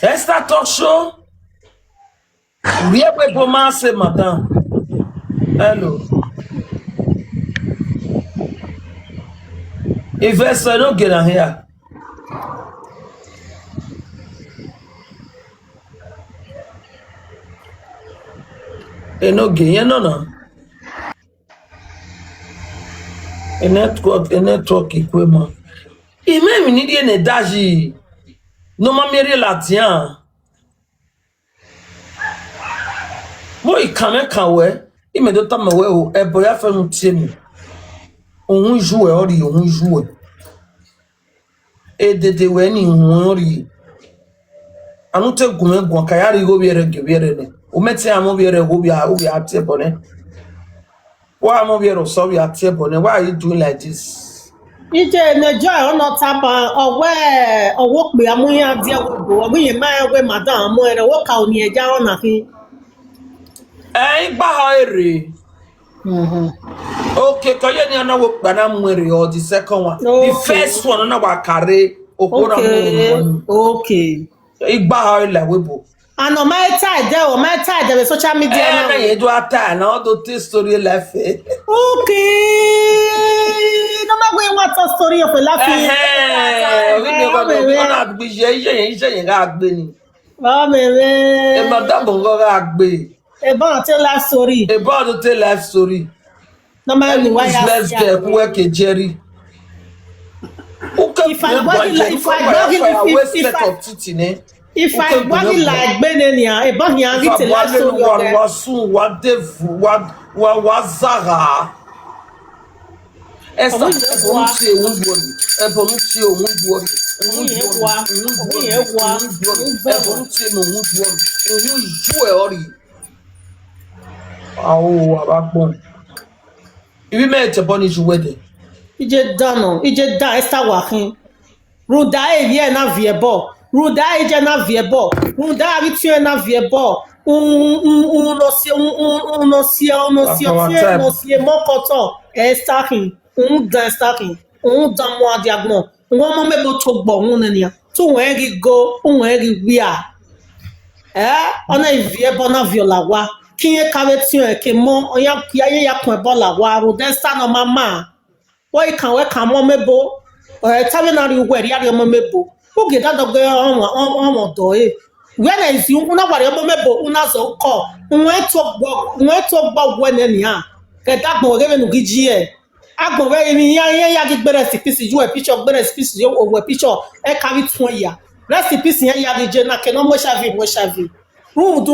Esther talk show. Rhie egbe ebo ma sẹ, madam. Hello. Investor no get am here. Enogie, irẹn nọ na. Enetwork, enetwork ikue ma. Imẹ emwi ni rhie ne dayi ne ọ ma miẹn rhie ladian. Vbe ikan mwẹ kan wẹ, imẹ do tama wẹ o, ẹbọ ya fẹ ne u tie mẹ. Uhunmwu iye uwẹ ọ rhie, uhunmwu iye uwẹ. Edede wẹ ni uhunmwu ọ rhie. A nu te gu mwẹ guan, ka ya rhie igho vbiẹrẹ gie vbiẹrẹ nẹ. U mẹ te amwẹ vbiẹrẹ, u vbe a tie ẹbọ nẹ. Wa amwẹ vbiẹrẹ, osọ vbe a tie ẹbọ nẹ. Why are you doing like this? Iye ne Joy ọ nọ tama, ọ wẹ, ọ wẹ okpia mu iran die ẹvbo, ọ wẹ irẹn ma rẹn wẹ madam mu ẹre, ọ wẹ oka oniẹn ya rọ na khin. Ẹ, igbaha ọre rre. Mhm. Okay, kọ ye ni ọ na wẹ okpia na mu ẹre, or the second one. The Okay. first one, ọ na wa kare, okhuo na mu Okay. ẹre. Okay. Igbaha ọre la webo. And ọ ma ta ẹdẹ, ọ ma ta ẹdẹ vbe social media Eh, na. na ye do ata na, ọ do te story life. Okay. No ma wẹ wa tell story of a life. Ẹhẹn, ọ ghi ni ọgọ do, ọ na gbe iye, iye, iye, iye gha gbe ni. Ọ mẹ vẹ. E madam ọgọ gha gbe. Eba tell life story. Eba do tell life story. No ma Any ni wa ya business girl, ku wẹ ke Jerry. Uke If I gbẹ go gba in Jerry, like, if uke I gba go in ya like, waste if set I, of titi ne. if I Uke go gbẹ in gba. like, bene ni a, eba hian If I gite life buale story wa, ọgẹ. wa sun, wa devu, wa, wa, wa zagha. Esther, Ọmọ yẹn ẹbọ wá. nu tie, òun yọ ni. Ẹbọ nu tie, òun yọ ni. Òun Ọmọ yẹn yọ ni. wá. Òun Ọmọ yọ yẹn ni. wá. Òun yọ ni. Òun Ẹbọ bẹ̀rù. nu tie, òun yọ ni. Òun yọ ẹre. Ao, a vbe agbọn. Ivbi mẹ tẹ ẹbọ ni ye uwẹ dẹ. Iye dan nọ, iye dan Esther wa khin. Rhunmwuda e vbiẹ na viẹ ẹbọ, rhunmwuda e iye na viẹ ẹbọ, rhunmwuda avbe itiọn na viẹ ẹbọ, uhunmwu, uhunmwu, uhunmwu nọ si, uhunmwu, uhunmwu nọ si, uhunmwu nọ si Our ọtiẹn, time. nọ si emọ kọtọ, Esther khin, uhunmwu dan Esther khin, uhunmwu dan mu a dia agbọn, uhunmwu ọmọ mẹ bo to gbọ uhunmwu nẹ nian, te uwẹ ghi go, uwẹ ghi wia. Ẹ, ọ na i viẹ ẹbọ na viọ la owa, ke irẹn ka vbe tiọn ẹre ke emọ, ọ ya, ya, ya, ya kun ẹbọ la owa, rhunmwuda Esther ne ọ ma ma. Wẹ i kan wẹ kan ọmọ mẹ ebo, ẹ, ta vbe na rhie uwẹ rhie rhie ọmọ mẹ ebo. U gie da dọghe ọmọ, ọmọ, ọmọ ọdọ ẹre. Wẹ na zi, u na wa rhie ọmọ mẹ ebo, u na zẹ ukọ. Uwẹ to gbọ, uwẹ to gbọ wẹ nẹ nian. Ke da gbọn wẹ ghe vbene u ghi ji ẹe. Agbọn wẹ emwi iran, iran ya ghi gbe rest in peace, ju wẹ picture, gbe rest in peace, ju wẹ picture, ẹ ka vbe tuẹn ya. Rest in peace iran ya ghi je na, ke ne ọ mu HIV, mu HIV. Rhunmwuda,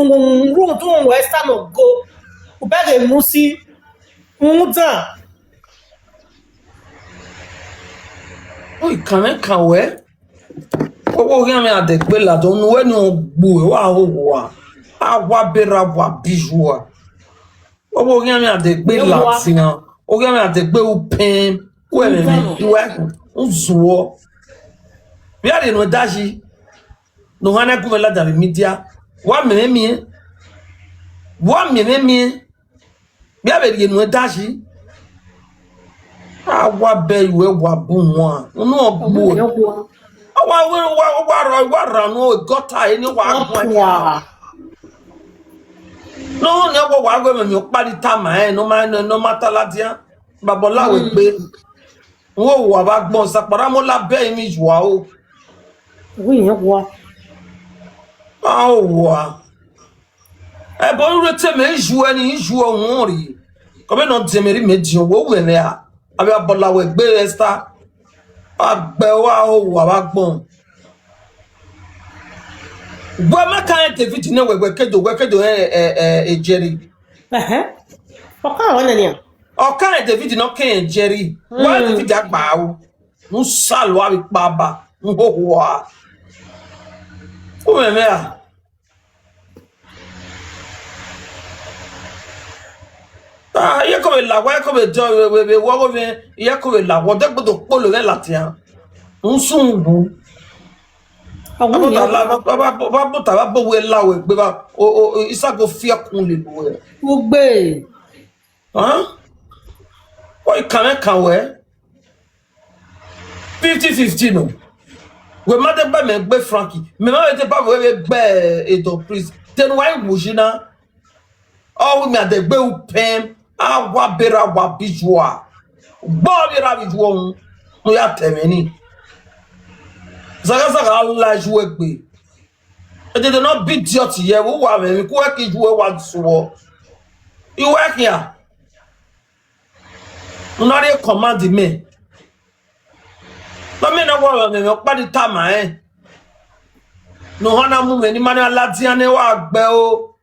rhunmwuda wẹ Esther ne ọ go. U bẹghe mu si, rhunmwuda. Ọ i kan mwẹ kan wẹ, ọvbokhan mwẹ a dẹ gbe ladian, unu wẹ ne ọ gbe uẹ, wa ho owa, a wa berra wa bi uwa. Ọvbokhan mwẹ a dẹ gbe ladian, ọvbokhan mwẹ a dẹ gbe upẹn, wẹ mẹ mẹ, wẹ u zuọ. Vbe a rhie nuẹn dayi, ne ọ hana gu mwẹ ladian vbe media, wa miẹn mwẹ miẹn, wa miẹn mwẹ miẹn. Vbe a vbe rhie nuẹn dayi, a wa bẹ ruẹ wa bu wan, unu ọ gbuẹ. Ọ wa, wa, wa, wa rọ, wa rọ unu gọta eni wa guan. Ne ọ nẹ wẹ wa gu ẹmwẹ miẹn ọkpa ni tama ẹn, ne ọ ma, ne ọ ma ta ladian, babọ la wẹ gbe. Wo wa vbe agbọn, sakpara mo la bẹ emwi yua o. Wẹ irẹn wa. A o wa. Ẹbọ rure te mẹ, ijuẹ ni, ijuẹ wọn rhie. Kọ vbe nọ diẹn mẹ rhie mẹ diọn, wo wẹ mwẹ a. A vbe a bọla wẹ gbe Esther. A gbẹ ua ho wa vbe agbọn. Wẹ ma ka rẹn David nẹ wẹ, wẹ ke do, wẹ ke do, ẹ, ẹ, ẹ, Jerry. Ẹhẹn. Ọ ka rẹn nẹ nian. Ọ ka rẹn David nọ ke rẹn Jerry. Wẹ David a gba aro. U sa lua vbe ikpa ba, u hoho a. U mwẹ mwẹ a. Ah, ye Eko vbe la wa, eko vbe dọ vbe vbe vbe wọ gho vbe, iyẹko vbe la wa, ọdẹgbe do kpolo vbe ladian. Usun wu. Ọwọ Abota iyẹn la, ba ba ba ba bota ba bo wẹ la wẹ gbe ba, o o o, isago fi ẹkun lele wẹ. Ugbe. Hàn? Wẹ kan mwẹ kan wẹ. Fifty fifty nọ. Wẹ ma de gbe mẹ gbe Frankie. Mẹ ma vbe de ba wẹ vbe gbe Edo Prince. Then why wuji na? Ọ wu mẹ adegbe u pẹn, a wa berra wa bi yua. Gbọ vbe ra vbe yua un, mu ya tẹ mwẹ ni. Zaghazaga la ju egbe. Edede nọ bi idiot ye vbe uwa mwẹ, emwi ku wẹ ke ju wẹ wa suọ. I wẹ khian. Una rhie command mẹ. Nọ mẹ na wa mwẹ mwẹ ọkpa ni tama ẹn. Ne ọ hana mu mwẹ ne ima na ladian ne wa gbe o.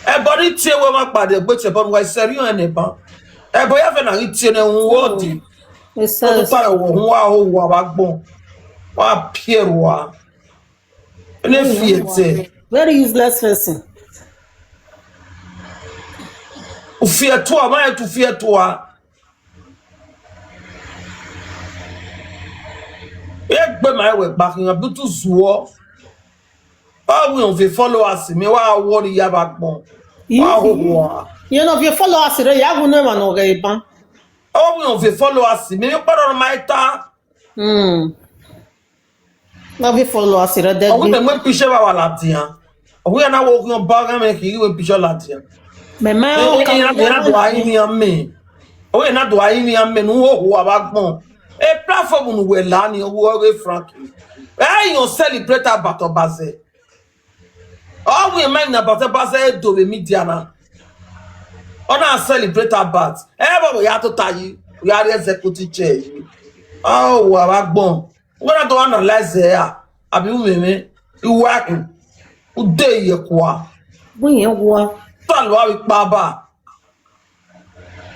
Ẹbọ ni tie wẹ ma kpare egbe tie ẹbọ ne uwa i sẹrriọ ẹn ne ban. Ẹbọ ya fẹ na ghi tie ne uhunmwu ọdẹ. Esa, Ọ esa. ta ẹvbo uhunmwu a ho uwa vbe agbọn. Wa pie rua. Ene fi ẹtẹ. Very useless person. U fi ẹtua, ma rẹn tu fi ẹtua. Egbe ma wẹ gba khian bi tu zuọ. Ọ wi on vbe followers mẹ, wa worry ya vbe agbọn. Wa ho hua. Yẹn ne ọ viọ followers rẹ, ya wu ne emwa ne ọ ghẹ ban. Ọ wi on vbe followers mẹ, mi kpọdọ ma ta. Hmm. Na viọ followers rẹ Ọ wi dẹgbe. Mẹ mu picture vbe awa ladian. Ọ wi na wo khian ba gha mẹ khin, wi picture ladian. Mẹ ma Ẹ, ọ ẹ, ka ẹ, na, ẹ na do a yin amẹ. Ọ wi na do a yin amẹ, ne u ho hua vbe agbọn. E platform ne uwẹ la ni, ọ wi ọghe Frankie. Ẹ i yan celebrate Abatọ Bazẹ. Ọ wi ma na Abatọ Bazẹ do vbe media na. Ọ na celebrate Abat. Ẹ vbe ya tota yi, ya rhie executive chair yi. Ọ wa vbe agbọn. Wẹ na do analyze ẹre a, abi u mwẹ mwẹ, I wa khin. U de ye kua. Wẹ yẹn wa. Ta lo a vbe kpa ba.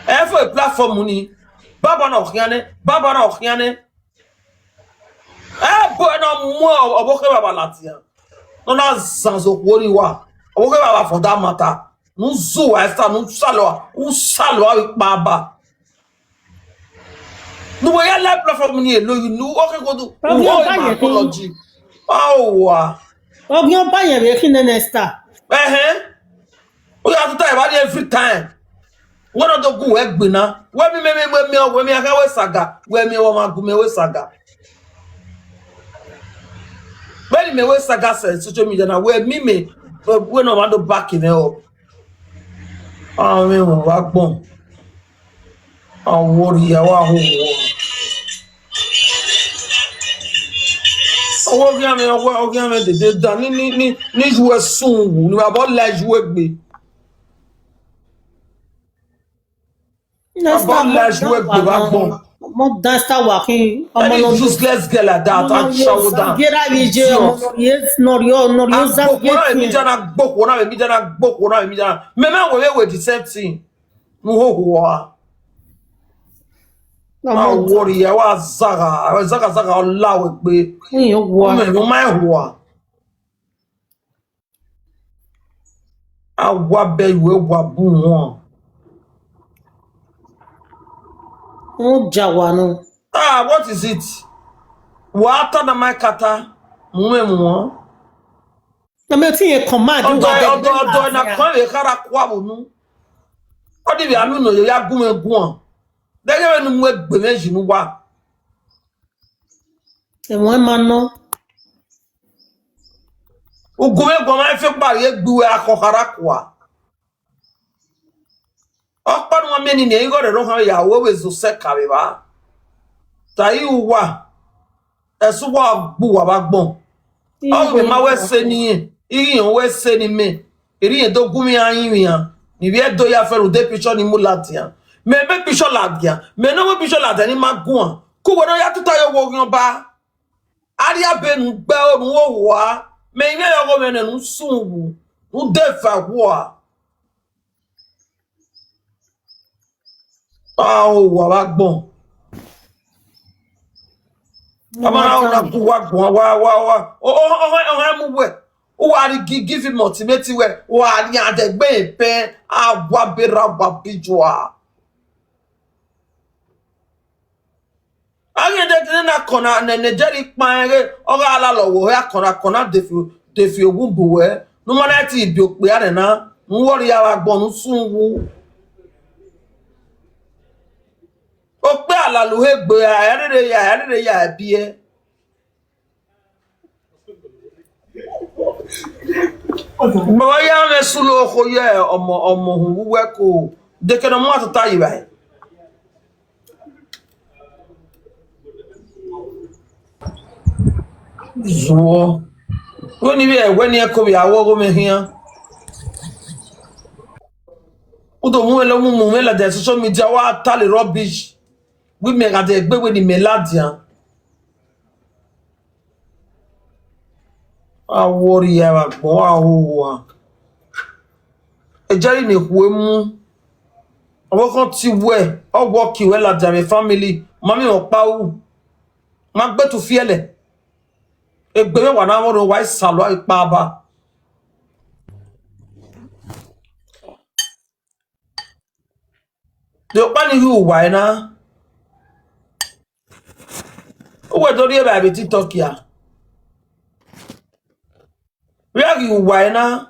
Ẹ fo platform ni. Baba na ọ khian nẹ, baba na ọ khian nẹ. Ẹ bo ẹ na mu ọvbokhe vbe awa ladian. Ne ọ na zanzan okhuo ni wa. Ọvbokhe vbe awa for that matter. Ne u zu uwa Esther, ne u salọ, u salọ avbe ikpa ba. Ne uwẹ ya la platform ni elo yi, ne u ọkhe ghodo, u Ọghian ho ọba ima yẹn khin. Apology. A wa. Ọghian ọba yẹn vbe khin nene Esther. Ẹhẹn. U ya tuta evba ni every time. Wẹ na do gu wẹ gbe na. Wẹ mi, mi, mi, wẹ mi, wẹ mi akha wẹ saga. Wẹ mi, wẹ ma gu mẹ wẹ saga. Vbene mẹ wẹ saga sẹ social media na, wẹ mi, mẹ, wẹ ne ọ ma do back mẹ up. Amwẹ wa gbọn. Awọrria wa ho wọ. Ọwọ ghian mẹ, ọwọ, ọghian mẹ dede da, ni, ni, ni, ni ju ẹsun wu, ni wa bọ la ju egbe. Next time, About life wey gbe wa gbọn. Mo dance ta wa khin, ọmọ Any no useless girl like that, ọmọ and no shower down. Zagera ye je, ọmọ no ye, no rio, no rio Zagera. Agbokuna emi jana, agbokuna emi jana, agbokuna emi jana. Me me we we the same thing. Mu ho ho wa. Ọmọ Ma worry, ẹ wa zaga, ẹ zaga zaga ọla we gbe. Iyan wa. Me mo ma hua. A wa bẹ yu, ẹ wa bu wọn. Wọ́n jà wà nù. Ah, what is it? Wa ta na ma kata, mu me mu wọn. Ẹ̀mí tí yẹn command Ọdọ wa bẹ ọdọ ọdọ na kàn lè kára kó àwònú. Ọ dìbì àánú nà yóò yá gún mi gún ọ. Dẹ́gẹ́ bẹ́ẹ̀ ni mo gbè méjì ní wa. Ẹ̀wọ̀n ẹ máa ná. Ugu vbe guọmwa ife kpari egbe uwẹ akhọkha ra kua. Ọkpa ne uwa miẹn nini, igho rẹ rhọkhan vbe ya ru vbe zẹ osẹka vbe evba. Ta i uwa, ẹse uwa gbe uwa vbe agbọn. Ọ ghi ma wẹ se ne irẹn, irẹn wẹ se ne imẹ. Erriọ irẹn do gu mwẹ iran rinmwian, ne ivbi Ẹdo ya fẹrẹ ude picture ni mu ladian. Mẹ ebe picture ladian, mẹ ne ọ mu picture ladian ni ma guan. Ku wẹ ne ọ ya tota ye owa oghian ọba. Arriabe ne u gbe oro ne u ho hua, mẹ i mwẹ ọghomwẹ nẹ ne u sun wu, ne u de eva hua. A ho hua vbe agbọn. Ọmọ na na gu wa guan, wa, wa, wa. O, o, o, o, o, mu wẹ. Uwa rhie gi give him ultimatum wẹ, wa rian dẹ gbe pẹn, a wa berra wa bijua. A ghi dede ne akọna ne Nigeria kpaẹn ghe, ọ gha lalọ wẹ akọna akọna defi defi owu bu wẹ, ne u ma na ti bi okpia rẹ na, ne u wọrri ya vbe agbọn ne u sun wu. Okpia lalu he gbe, a rere ya, a rere ya biẹ. Baba ya mwẹ sulu okho ye ọmọ, ọmọ uhunmwu uwẹ ko, dekẹ ne ọ mu atata yi vbae. Zuọ. Wẹ ni vbe ẹwẹ ni ẹko vbe awọ ọghọ mwẹ khian. U do mu mwẹ lọ mu mu mwẹ ladian social media, wa tale rubbish. Wẹ imẹ gha dẹ egbe wẹ ne imẹ ladian. A wọrri ya vbe agbọn, a hoho a. Ejari ne khu emu. Ọvbokhan ti wẹ, ọ wọ ki wẹ ladian vbe family, ma miẹn ọkpa ru. Ma gbe tu fiẹlẹ. Egbe mwẹ wa na vbọ rre, wa i salua ikpa ba. De ọkpa ni ghi uwa ẹre na. Uwẹ do rhie evbare vbe TikTok a. Vbe a ghi uwa ẹre na,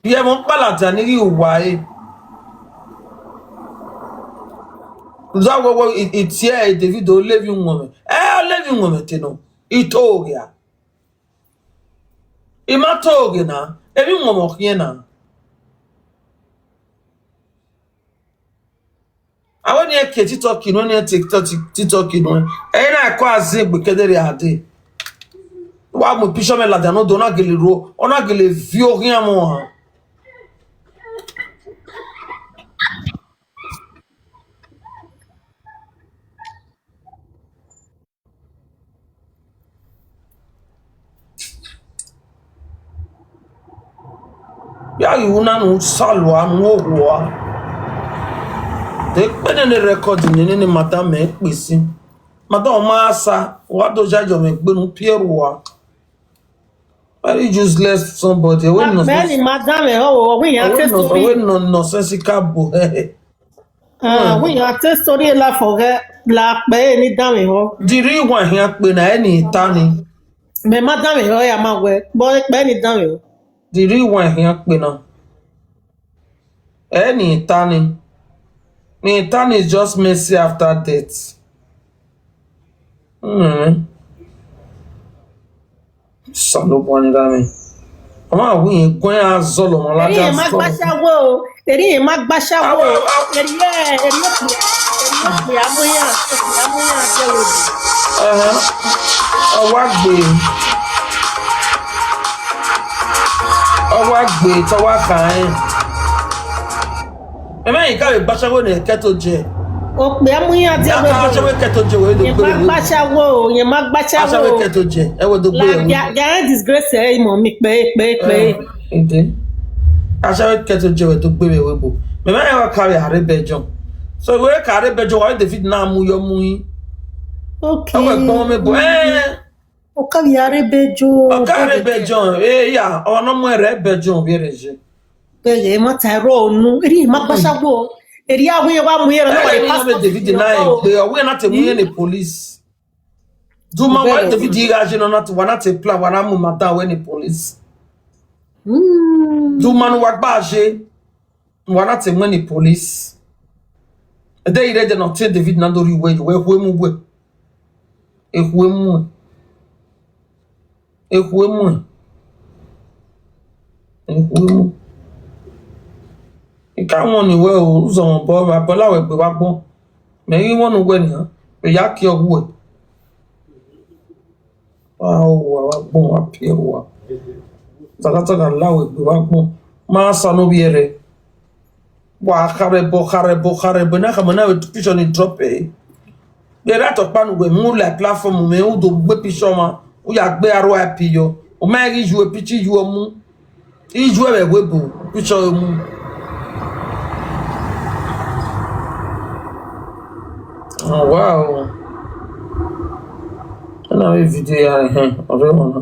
rhie ẹmwẹ ọkpa ladian ni ghi uwa ẹre. Za wẹ wẹ i, i tie Davido levie uwọnmwẹ. Ẹ, ọ levie uwọnmwẹ te nọ. I to ghe a. I ma to ghe na, emwi uwọnmwẹ ọ khiẹn na. Avbe ni ke TikTok nuẹn, ni TikTok, TikTok nuẹn. Ẹre na ẹko a zin egbe kẹdẹrriọ a dee. Wa mu picture mwẹ ladian ne odẹ, ọ na gele ro, ọ na gele viọ oghian mwẹ ohan. Ya ghi ru na ne u salua ne u hoho a. De kpe nene record nene ne madam mẹ kpe sin. Madam, ọ ma sa, wa do judge mwẹ egbe ne u piẹ rua. Very useless somebody. Wẹ nọ, mẹ ni madam mẹ ho, wẹ yan test story. Wẹ nọ nonsensical bo. Ah, wẹ yan test story la fo ghe, la kpe ni danmwehọ. The real one hian kpe na, ẹni ta ni. Mẹ ma danmwehọ ya ma wẹ, but kpe ni danmwehọ. The real one hian kpe na. Ẹni ta ni. Ni ta ni is just mercy after death. Mm. Osanobua ni gha mwẹ. Ọ ma wẹ irẹn guẹn a zọlọ ọmwa ladian. Erriọ irẹn ma gba ashawo o. Erriọ irẹn ma gba ashawo o. Erriọ, erriọ okpia, erriọ okpia mu iran, okpia mu iran jẹ vbe. Ẹhẹn. Ọ wa gbe. Ọ wa gbe, te ọ wa kha rẹn. Mẹ ma i ka vbe gba ashawo ne kẹto jẹ. Okpia mu iran dia wẹ. Ashawo kẹto jẹ wẹ do gbe. Irẹn ma gba ashawo, irẹn ma gba ashawo. Ashawo kẹto jẹ, ẹ wẹ do gbe. Like, they are, they are disgrace ẹ, imọ mi kpe, kpe, kpe. Ede. Ashawo kẹto jẹ wẹ do gbe vbe ẹvbo. Mẹ ma i wa ka vbe Arabia John. So wẹ ka Arabia John, wẹ David na mu yọ mu yi. Okay. Ọ wẹ gbọn mẹ bo. Eh. Ọ ka vbe Arabia John. Ọ ka Arabia John. Eh, ya, ọ no mu ẹre Arabia John vbe ẹre je. Bẹghe ma ta ẹrọ unu, erriọ irẹn ma gba ashawo, erriọ avbe iran wa mu iran na wa pass David na egbe, ọ wẹ na te mu iran ne police. Do ma wa David gha je nọ na te, wa na te plan, wa na mu madam wẹ ne police. Mm. Do ma ne wa gba je, wa na te mu ne police. Ẹdẹ ire ẹdẹ nọ te David na do rhie uwẹ, wẹ khuemu wẹ. Ekhuemu. Ekhuemu. Ekhuemu. I ka wọn ni wẹ o, uzọmwẹ obọ, vbe abọ la wẹ gbe vbe agbọn. Mẹ ghi wọn ne uwẹ nian, vbe ya kie ọghuẹ. Wa ho wa, wa gbọn, wa piẹ rua. Zagha zagha la wẹ gbe vbe agbọn. Ma sa ne ovbi ẹre. Wa kharẹbọ, kharẹbọ, kharẹbọ. Na khama na vbe picture ni drop ẹre. Vbe ra tọkpa ne uwẹ mu la platform mẹ, u do gbe picture ọmwa, u ya gbe R I P yọ. U ma ghi yu picture yu ọ mu. I yu ẹvbo ẹvbo ebo, picture ọ mu. Oh, wow. Ena vbe video ya, ẹhẹn, ọrẹ wọn na.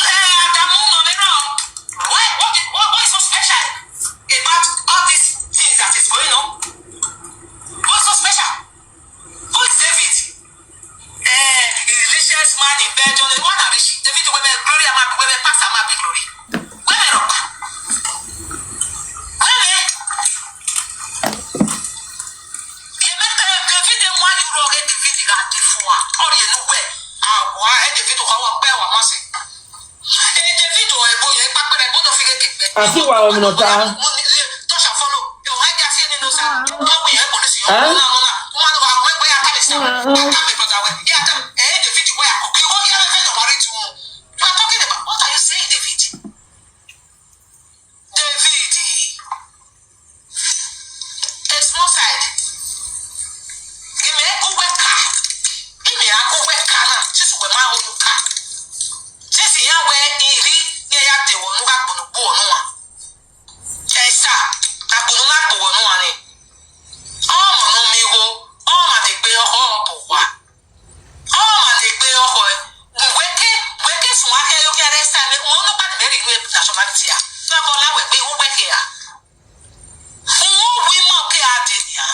Eh, Adamu, no, no, no. Why, what, what, what is so special about all these things that is going on? What's so special? Who is David? Eh, the richest man in Belgium. The one that rich. David, wẹ mẹ Gloria, ma, wẹ mẹ pastor, ma be Glory. Wẹ mẹ rọkpa. Wẹ mẹ. Ye mẹ, eh, David, why you run, eh, David, you got the phone. Ọ rhie ne uwẹ. Ah, why, eh, David, how, where, where, where, David o, ebo ye kpakpẹrẹ, ebo do fighe ke gbe. Asi wa o mi nọ ta. Huh? David, where are you? You are talking about, what are you saying, David? David. A small side. Imẹ gu wẹ ka. Imẹ a gu wẹ ka na. Jesu wẹ ma ru ka. Jesu ya wẹ iri ne ya de wọ nu gha gbunu gbo nu wa. Ẹsa, agbunu na gbo wọ nu wa ni. Ọmọ ne ọ miẹn igho, ọmọ ne egbe ọkhọ bu wa. Ọmọ ne egbe ọkhọ, wẹ ke, wẹ ke suẹn akẹ yo ke ẹre sa ẹmwẹ, wọn nọ kpa ni mẹ rhie iwe nationality a. Wẹ kọ la wẹ gbe, wẹ ke a. Uhunmwu ima ke a de nia.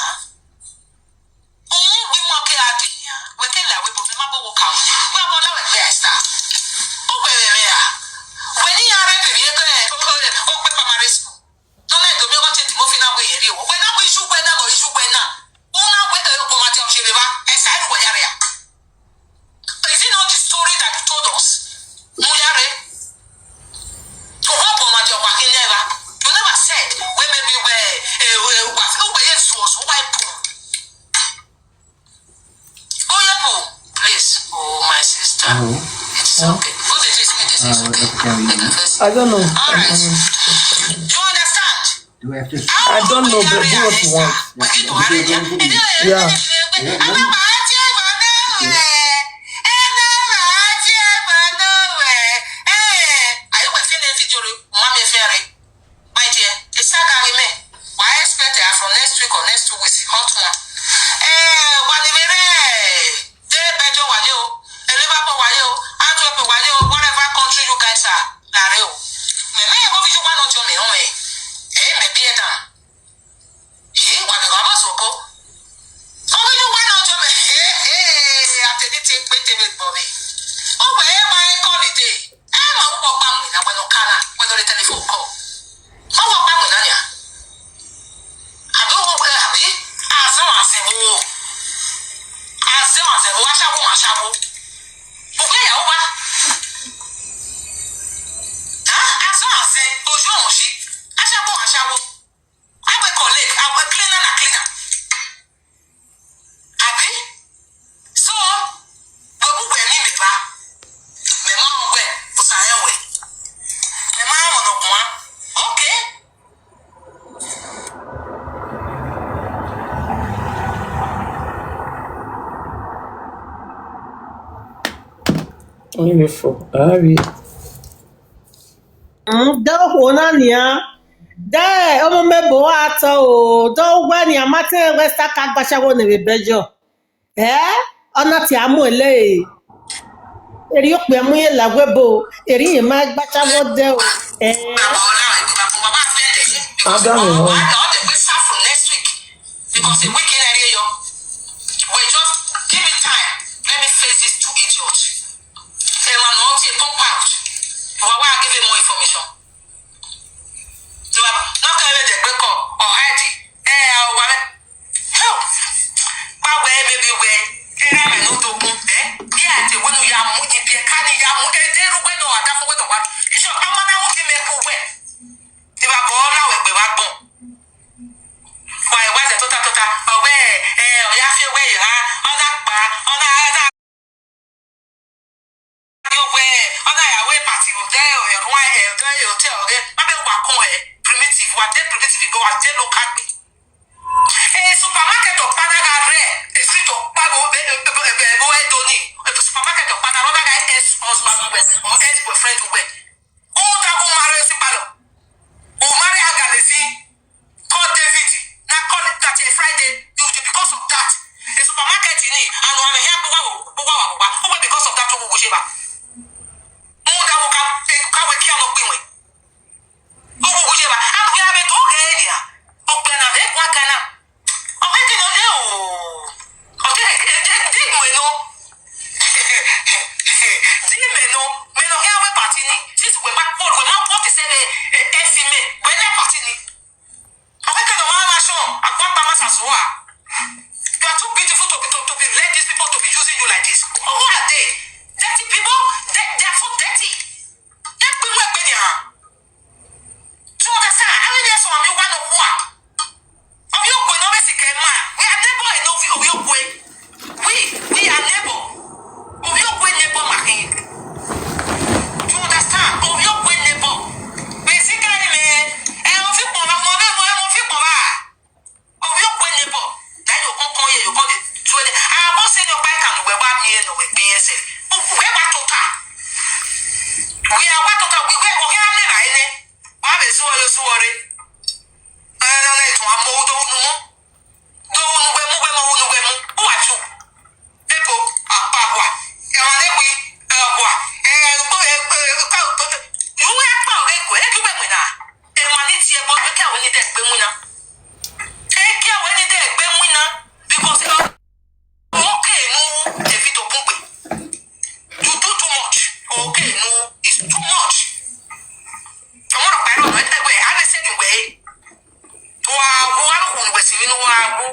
Uhunmwu ima ke a de nia. Wẹ ke la wẹ bo mẹ ma bo wo ka o. Wẹ kọ la wẹ gbe a sa. O wẹ rẹ rẹ a. Wẹ ne iran rre vbe rhie ke, o, o, o gbe primary school. Nọ na do miẹn ọghe te Timothy na wẹ irẹn rrie o. Wẹ na wẹ iye uwẹ na, wẹ iye uwẹ na. U na wẹ, eh, ọmadiọn ọse vbe evba, ẹsa ẹre wẹ ya rre a. Is it not the story that you told us? Mu ya rre. Uwẹ ọmadiọn wa khin nẹ evba. You never said wẹ maybe wẹ, eh, eh, uwa, uwẹ ye zuọ zuọ, uwa i pu. Oh, yeah, oh, please. Oh, my sister. Hello. It's okay. Go to this meeting. It's okay. Make a first. I don't know. All right. You understand? Do I have to? I don't know, but do what you want. Yeah. Yeah. My dear, a saga vbe mẹ. Wa expect her from next week or next two weeks. Hot one. Eh, wa ni vbe rre, de Belgium wa ye o, Liverpool wa ye o, Antwerp wa ye o, whatever country you guys are, na rre o. Mẹ, mẹ, ovbi uwa ne ọ diọn mẹ rọnmwẹ. Eh, mẹ biẹ dan. Eh, wa vbe gha vbọ soko. Ovbi uwa ne ọ diọn mẹ. Eh, eh, a te ni te gbe te vbe gbọ vbe. Ọ wẹ, e ma e call dee. Ẹ ma wẹ ọkpa mu na, wẹ ne ọ ka na, wẹ ne ọ rhie telephone call. Ọ wẹ ọkpa mu na nia. Abi ọ wẹ, abi, azẹn azẹn vbo. Azẹn azẹn vbo, ashawo ma ashawo. Ugbẹn ya uwa. Ha? Azẹn azẹn, ojo ọmọ shi. Ashawo ma ashawo. Awe colleague, awe cleaner na cleaner. Abi? So, wẹ bu wẹ emwi mẹ ba. Mẹ ma rẹn wẹ, Osa rẹn wẹ. Mẹ ma rẹn ọmọ ne ọ guan. Okay. Only for Abby. Mm, de okhuo na nian, de ọmọ mẹ bo a tọ o, de wẹ nian, ma te wẹ sa ka gbacha wo ne vbe Belgium. Eh? Ọ na tie amu ẹlẹ e. Erriọ okpia mu ye la wẹ bo, erriọ ma gbacha wo de o. Eh? Adam, oh. Because a week in area, yo. Wait, just give me time. Let me face these two idiots. Emwa ne ọ tie pump out. Wa wa give him more information. So, no, ka vbe de gbe call, or hide. Eh, a wa me. Help. Ba wẹ, baby, wẹ. Era me no do kun, eh? Bi a te wẹ ne u ya mu, ibi ka ni ya mu, e de ru wẹ ne ọ wa da fo wẹ ne ọ wa. Iso, a ma na mu ki mẹ ku wẹ. Te wa bọ na wẹ gbe wa gbọn. Wa e wa zẹ tota tota, ọ wẹ, eh, ọ ya fi wẹ ya, ọ na gba, ọ na, ọ na. Yo wẹ, ọ na ya wẹ party, o de, o de, o de, o de, ọ ghe, ma bẹ wa kun, eh, primitive, wa de primitive, wa de local gbe. Eh, supermarket ọkpa na gha rre, eh, street ọkpa vbe, vbe, vbe, vbe, vbe, vbe, Edoni, eh, supermarket ọkpa na, ọ na gha ex husband wẹ, or ex boyfriend wẹ. U da gu ma rre si palọ. U ma rre a gha rre si. Kọ winna. Ekia wẹ ni de egbe winna, because okay nu David Ogunpe. You do too much. Okay nu is too much. Ọmọ rẹ ọkpa ẹre ọnọ ẹgbẹ a vbe sẹ ni wẹ. Wa wu, a ru ne uwẹ si vbe ne uwa wu.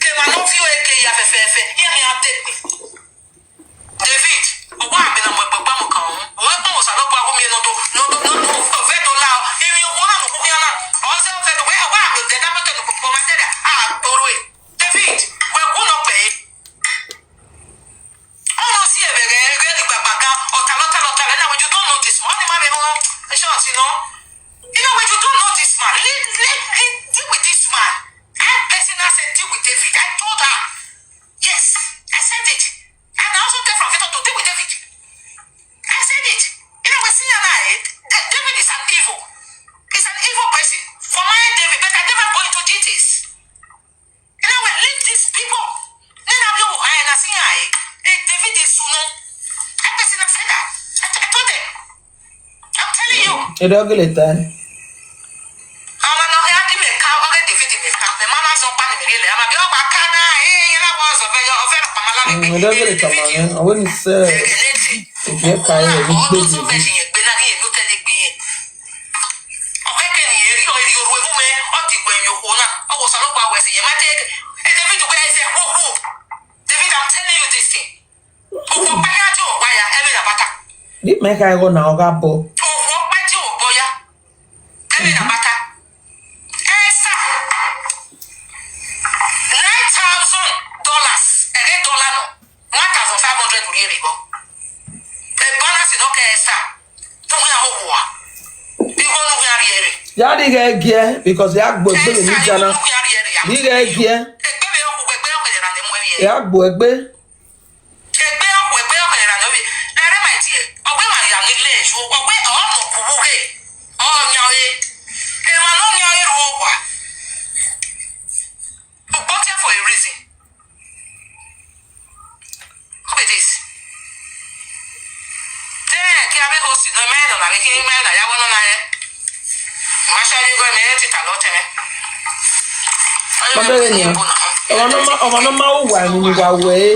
Emwa ne ọ viọ ẹre ke ya fẹfẹfẹ, iran khian te egbe. David, ọ wa gbe na mu egbe gba mu kan unu. Wẹ kpọnmwẹ Osanobua gu miẹn ne ọ do, ne ọ do, ne ọ do, ọ vẹ do la, emwi uwu na ne u khin na. Ọ zẹ ọ vẹ do, wẹ, ọ wa gbe odẹ da mẹkẹ ne ukpokpo ma sẹrriọ, a kporo e. David, wẹ gu nọ kpẹre. Ọ na si ẹvbo ẹghẹ, ẹghẹ ni gbagbaga, ọ talọ, talọ, talọ, na wẹ, you don't know this man. Ọ ni ma vbe rhunmwuda, ẹ ṣe ọtẹn nọ. You know what, you don't know this man. Leave, leave, leave, deal with this man. I personally said, "Deal with David." I told her. Yes, I said it. And I also tell Frank Victor to deal with David. I said it. You know, we see now, eh? Da-, David is an evil. He's an evil person. For my David, but I never go into details. You know, we leave these people. Then I will, I, and I see, I, eh, David is, you know, I personally said that. I, I told them. I'm telling you. Ẹ dọghe leta. Ọmwa ne ọ khian di mẹ ka, ọ ghe David mẹ ka, mẹ ma na zọ ọkpa ne mẹ rhie lẹ, a ma ghi ọkpa ka na, eh, iran na wa zọ vbe yọ, ọ vẹ na kpama la vbe Mm, egbe, ẹ dọghe eh, leta ma David, mwẹ, ọ wẹ ni sẹ, ẹghẹ ne ẹdẹ. Ẹ ka ye ni ọ gbe do zọ vẹ David. Ẹdẹ yẹn gbe na ghi ye do tẹle egbe yẹn. Ọ khẹke ne irẹn rhie, ọ rhie orhu evun mwẹ, ọ diguẹ emwi okhuo na, ọ wẹ Osanobua wẹ sẹ yẹn, ma te, eh, David wẹ ẹzẹ khuokhuo. David, I'm telling you this thing. Okhuo ọkpa ya tie ọkpa ya, ẹmwẹ na bata. Di mẹ kha ẹghọ na ọ gha bọ. Okhuo ọkpa tie ọkpa ya, ẹmwẹ na bata. Esa, nine thousand dollars, ẹghẹ dollar nọ, one thousand five hundred rhie vbe ẹghọ. Ẹ balance nọ ke Esa, te u wian hoho ua. Igho ne u wian rhie rre. Ya ni ghẹ giẹ, because ya gbe egbe vbe Esa, ni igho jana. Ne u wian rhie rre, ya Ni ghẹ giẹ. Egbe vbe okhuo, egbe okhuo ya na ne mu ẹre. Ya gbe egbe. Egbe ọkhuẹ, egbe ọkhuẹ ra nọ vbe, rẹrẹ ma tie, ọ gbe ma ya ni le ju, ọ gbe, ọ nọ ku vbe ughe, ọ yan ọre, emwa ne ọ yan ọre ru owa. Ukpọtiẹ for a reason. Look at this. Te, ke avbe host nọ, mẹ nọ na, vbe ke mẹ na ya wẹ nọ na rẹ. Ma sha ye igho, mẹ te ta lọ tẹ mẹ. Ma bẹghe nian. Ọmwa ne ọ ma, ọmwa ne ọ ma ru uwa emwi ne uwa ru ẹre.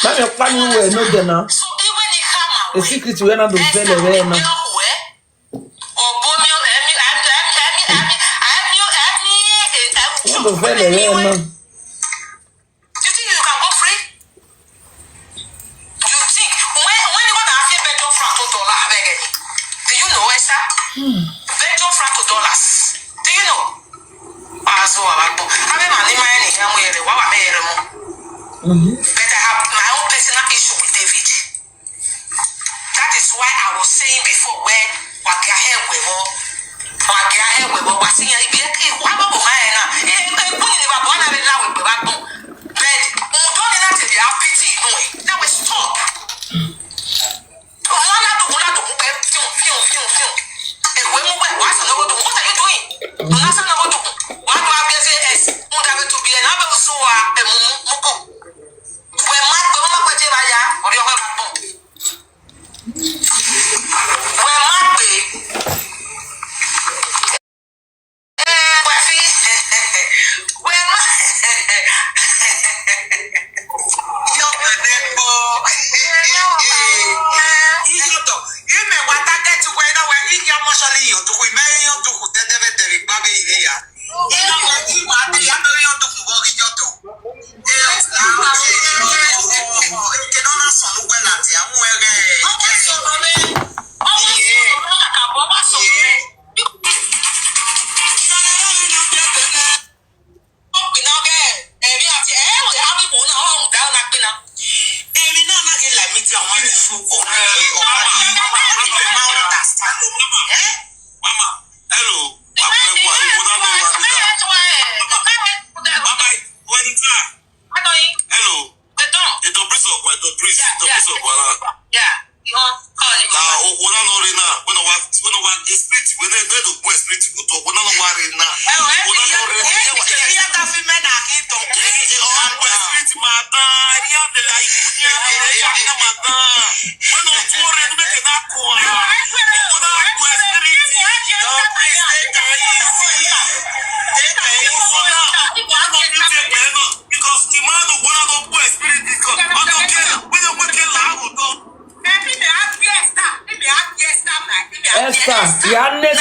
Ma miẹn ọkpa ni ru ẹre ne odẹ na. So, iwe ni khama A wẹ. Secret wẹ na do vẹlẹ vbe na. Ẹgbẹn ọkhuẹ. Ọbo ni, ẹmi, ẹmi, ẹmi, ẹmi, ẹmi, ẹmi, ẹmi, Na do vẹlẹ vbe na. You think you can go free? You think when, when you gonna have Belgium franc to dollar, I beg you. Do you know, Esther? Hmm. Belgium franc to dollars. Do you know? Azo wa gbo. Abe ma ni ma ni ya mu yere, wa wa me yere mu. Mm-hmm. But I have my own personal issue with David. That is why I was saying before, where wa gia he we wo, wa gia he we wo, wa si yan ibi e, wa bo bo ma na. E, e, kuni ni ba bo na be la we gbe ba gbọn. But u do ni na te be a pity nu e. That will stop. Ọmọ na dugun, na dugun, pe fiun, fiun, fiun, fiun. Ewe mu we, wa sẹ nọ wo dugun. What are you doing? U na sẹ nọ wo dugun. Wa do a be say yes. U da be to be na be so wa, e mu, mu ko.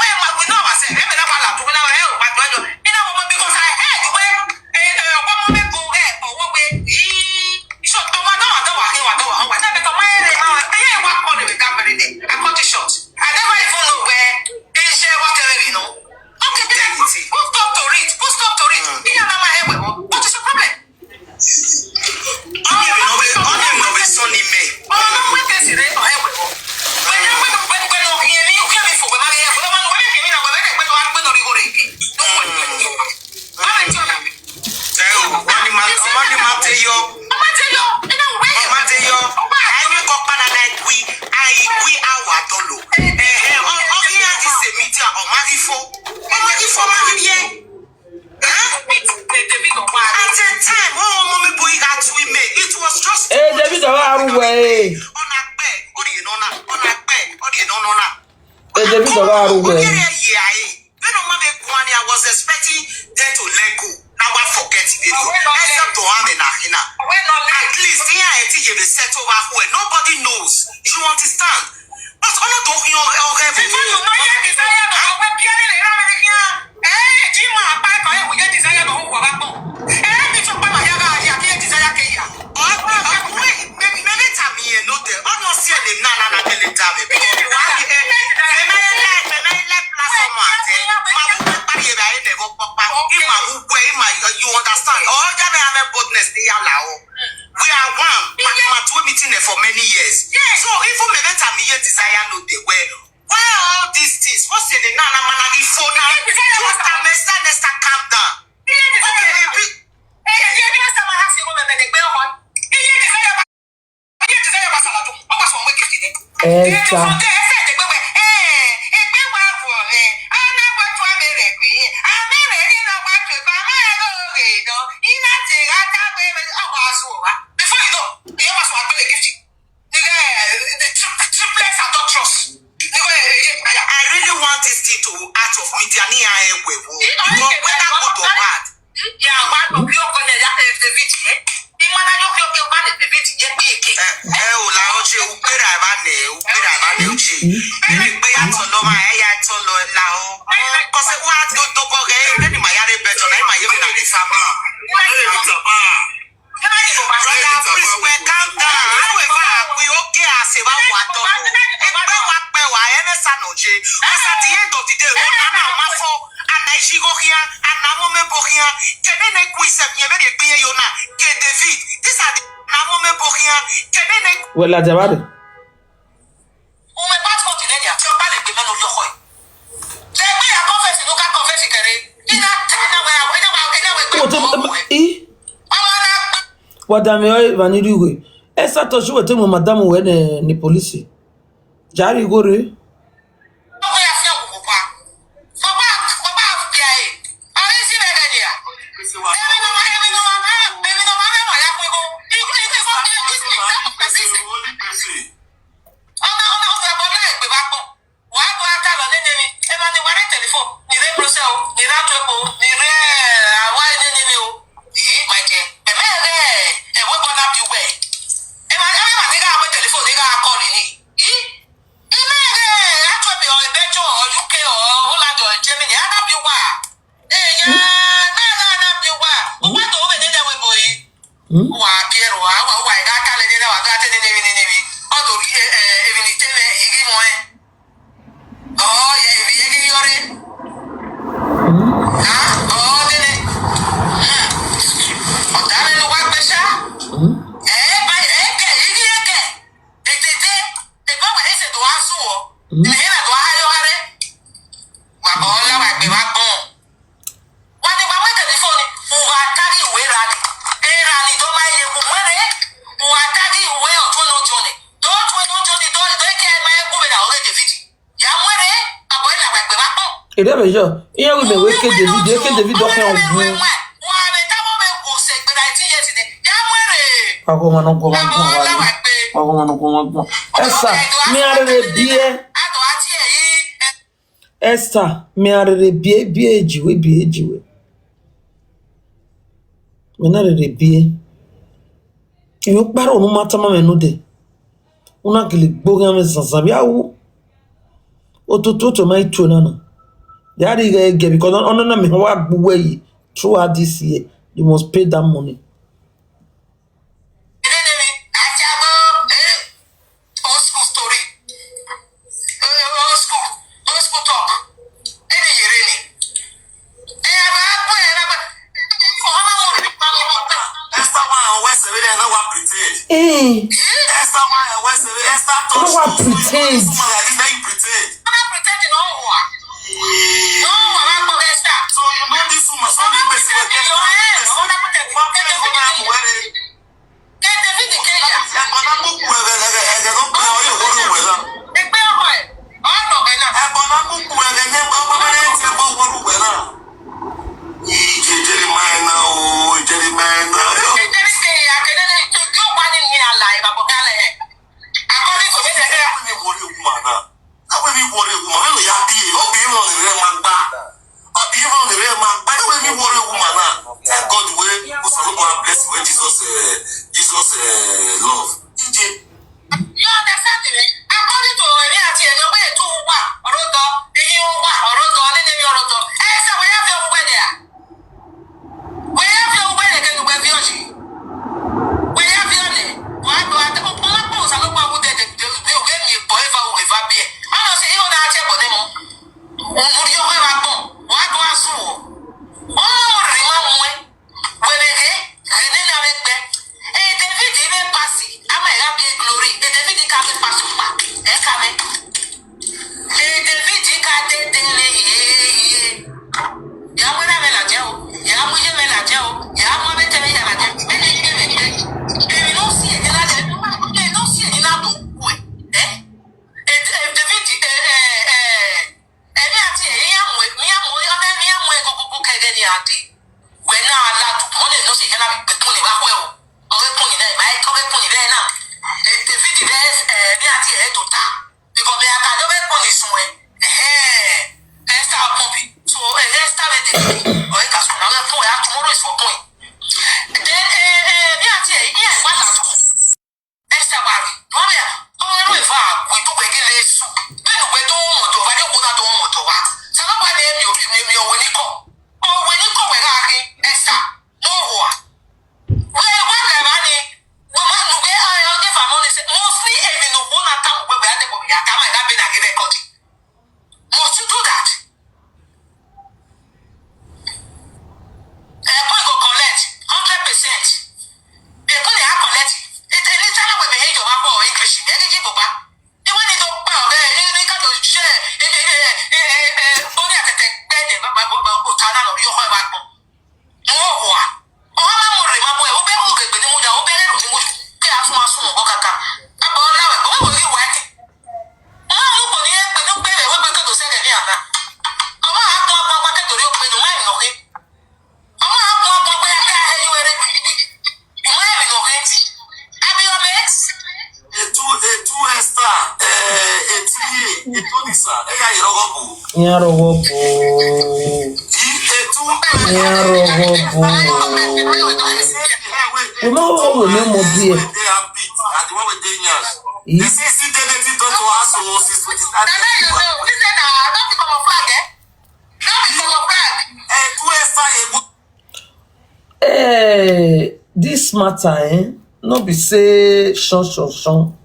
Wẹ ma wi na wa sẹ, ẹmẹ na wa la tu na wa, ẹ, wa do yo. Ina wo mo because I heard wẹ, eh, eh, ọmọ mi bo, eh, ọwọ wẹ, ii, iso, ọmọ dọwa, dọwa, kẹ wa dọwa, ọmọ, na me come here, ma, eh, wa call me, come here, I cut it short. I never even know where, eh, share what they know. Okay, be like, who stop to read? Who stop to read? Ina na ma, eh, what is your problem? Ọni emwi ne ọ vbe, ọni emwi ne ọ vbe sọn ne imẹ. Ọmọ wẹ kẹsi rre, ọ, ẹ wẹ, ọ. Wẹ ya wẹ, wẹ, wẹ nọ, iyẹn ni, ukiẹn ni fo, wẹ ma ghi ya, wẹ ma, wẹ ma kẹmi na, wẹ ma kẹ, wẹ ma gbe nọ righo rre ke. Don't worry, don't worry. Why are you happy? Ẹ o, ọmọ ni ma, ọmọ ni ma te yọ. Ọmọ te yọ, ẹ na wẹ. Ọmọ te yọ. Ọmọ. Ẹ ni kọ padà na igui, a igui a wa dọlọ. Ẹ, ẹ, ọ, ọ, iran ti se media, ọ ma ghi fo. Ọ ma ghi fo, ọ ma ghi ye. At a time, oh, mommy boy got to me. It was just. Ee, David, ọ gha ru wẹ, ee. Ọ na gbe, ọ rhie nọ na, ọ na gbe, ọ rhie nọ nọ na. Ee, David, ọ gha ru wẹ. Ọ yẹrẹ ye a, ee. Vbene ọ ma vbe guan ni, I was expecting them to let go. Now I forget the video. Except to have an ahina. At least, here I think you be settle over who. Nobody knows. You understand? But ọ na do khian ọghẹ vbe. Before you know, ye desire no, ọ wẹ biẹ nene erha mwẹ khian. Eh, Jima, akpa ẹkọ, eh, ye desire no, wa gba kpọ. Eh, mi sọ pa ma ya gha ya, ke ye desire ke ya. Ọ, ọ, wait, maybe, maybe tami ye no de. Ọ no si ẹre na, na, na, de le tami. Because wa ye, eh, eh, mẹ, mẹ, mẹ, mẹ, Understand? Ọ ya ne a mwẹ boldness ne I ya la o. We are one. Ma, ma tue meeting for many years. Yes. So even me vbe tama iye Desire no dey well. Why all these things? What's in the na na mana ghi fo na? Iye Desire, just calm, Esther, Esther, calm down. Iye Desire, okay, if you, iye Desire, Esther, ma ha si mo me me de gbe ọmọ. Iye Desire, Esther. Before you know, he was one gift. I really want this thing to out of media. Ni a ewe wo. Because whether good or bad, ẹ o la oche, ukpera eva nẹ, ukpera eva nẹ oche. Ẹni gbe ya tọ lọ ma, ẹ ya tọ lọ la o. Kọse wa do dogo ghe, ẹni ma ya re bẹjọ na, ima ye mi na the family. Brother, please, well, calm down. How we ever we okay as a wa wa tọ. Ẹgbẹ wa pẹ wa, ẹ mẹ sa nọ je. Because at the end of the day, wọn na na ma fo. Ana ishi gho khian, ana mo me bo khian. Kene ne ku isẹ mi, eme de gbe ye yo na. Ke David, this are the ana mo me bo khian. Kene ne. Well, la jabade. Ume passport ne ya, ti ọkpa le gbe mẹ ne ovbi ọkhọ. Te gbe ya confess, no ka confess kẹre. Ina, ina wa, ina wa, ina wa gbe. What am I? Ọmọ na gba. Wa da mi ọre, va ni rhie igho. Esther tọ si wẹ te mu madam wẹ ne, ne police. Ja rhie igho rre. Wa do a talọ nene emwi, emwa ni wa rre telephone, ni rre Brussels o, ni rre Antwerp o, ni rre, eh, Hawaii nene emwi o. Ii, my dear, ẹmwẹ ẹghẹ ẹvbo ẹbọ na biẹ uwẹ. Emwa, emwa ni gha wẹ telephone, ni gha call ni. Ii, imẹ ẹghẹ Antwerp o, Belgium o, U K o, Holland o, Germany, a na biẹ uwa. Eya, na, na, na biẹ uwa. Uwa do vbe nene ẹvbo ẹbọ yi. Hmm? Wa biẹ ro, wa, wa, wa gha talẹ nene, wa gha te nene emwi, nene emwi. Ọ do rhie, eh, emwi ni te mwẹ, I ghi muẹn. Ọ, ye, emwi ye ghi yọrre. Hmm? Ah, ọ, nene. Hmm. Ọ da mwẹ ne uwa gbe sha. Hmm? Eh, ba, eh, ke, I ghi ye ke. Dede, ebe wẹ ese do a su ọ. Hmm? Ene na do a ha yo hare. Wa bọ la wa gbe wa gbọn. Wa ni wa mu telephone, u gha ta ghi wẹ rali. Erali do ma ye mu wẹ re. U gha ta ghi wẹ ọtuẹn ne John. Do ọtuẹn ne John, do, do ke ma ye gu vbe na ọghe David. Ya mu re, abọ ila wa gbe wa kpọ. Ere vbe yọ, iran wi mẹ wẹ ke David, ke David ọ khian wu. Wa vbe ta wọ vbe gu se gbe ra ti ye ti de. Ya mu re. Wa gọ ma nọ gọ ma gbọn wa. Wa gọ ma nọ gọ ma gbọn. Esther, mi a rere biẹ. A do a tie yi. Esther, mẹ a rere biẹ, biẹ eji wẹ, biẹ eji wẹ. Mẹ na rere biẹ. Emwi ọkpa rrọọ ne u ma tama mwẹ nodẹ. U na gele gbe oghian mwẹ zanzan vbe a wu. Ototo ma i tuẹ na na. Ya rhie ighe ẹgẹ, because ọ nana mẹ wa gbe uwẹ yi throughout this year. You must pay that money. Old school story. Eh, old school. Old school talk. Eni yere ni. Eh, aba akpẹ, aba. Esther wa wẹ sẹ vbe na wa pretend. Eh. Esther wa wẹ sẹ vbe, Esther talk. Wa pretend. Like this, now you pretend. Una pretend no wa. No wa, wa kpọ Esther. So you know this woman, so this person wey get Esther. Ẹbọ na mu ku ẹghẹ, ẹghẹ, ẹghẹ ne ọ gbe ọre wẹ na. Egbe ọmọ ẹ, ọ nọ ọghẹ na. Ẹbọ na mu ku ẹghẹ ne ọ gbe ọre ti ẹbọ wẹ na. Ije Jeremiah na o, Jeremiah na. Jeremiah ya kene ne to do one in your life, abo gale. According to me, they say, ni wo ri woman na. Iran rọghọ bo. Iran rọghọ bo. Wẹ ma wo wẹ mẹ mọ biẹ. Ih. Eh, this matter, eh, no be say shon shon shon.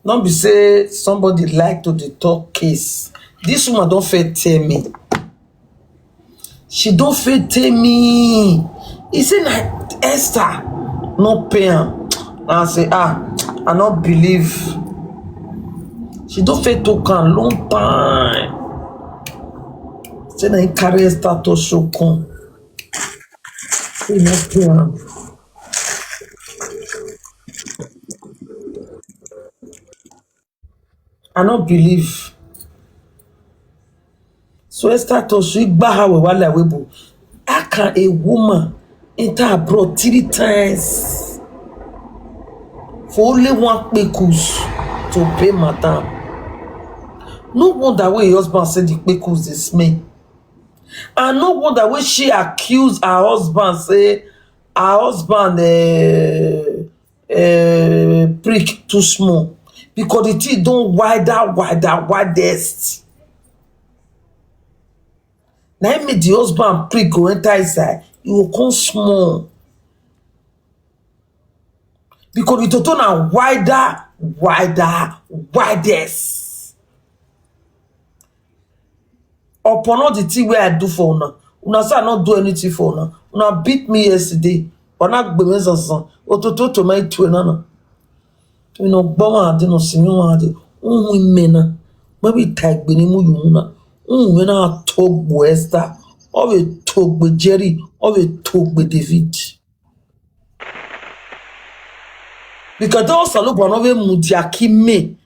No be say somebody like to dey talk case. This woman don first tell me. She don first tell me. He say na Esther no pay am. I say, ah, I no believe. She don first talk am long time. Say na him carry Esther to show come. Say he no pay am. I no believe. So Esther to so igba ha wẹ wa la webo. How can a woman enter abroad three times for only one kpekus to pay madam? No wonder wey her husband say the kpekus dey smell. And no wonder wey she accuse her husband say her husband, eh, eh, prick too small, because the thing don wider, wider, widest. Na him make the husband prick go enter inside, he go come small. Because the toto na wider, wider, widest. Upon all the thing wey I do for una, una say I no do anything for una. Una beat me yesterday. Una gbe mwẹ zanzan. Ototo to ma tue na na. Unu gbe ọmwa dee, unu si mwẹ ọmwa dee. Uhun imẹ na. Mẹ vbe ta egbe ne mu ye uhun na. Uhun mwẹ na to gbe Esther. Ọ vbe to gbe Jerry. Ọ vbe to gbe David. Because the Osalobua no vbe mudia ki me.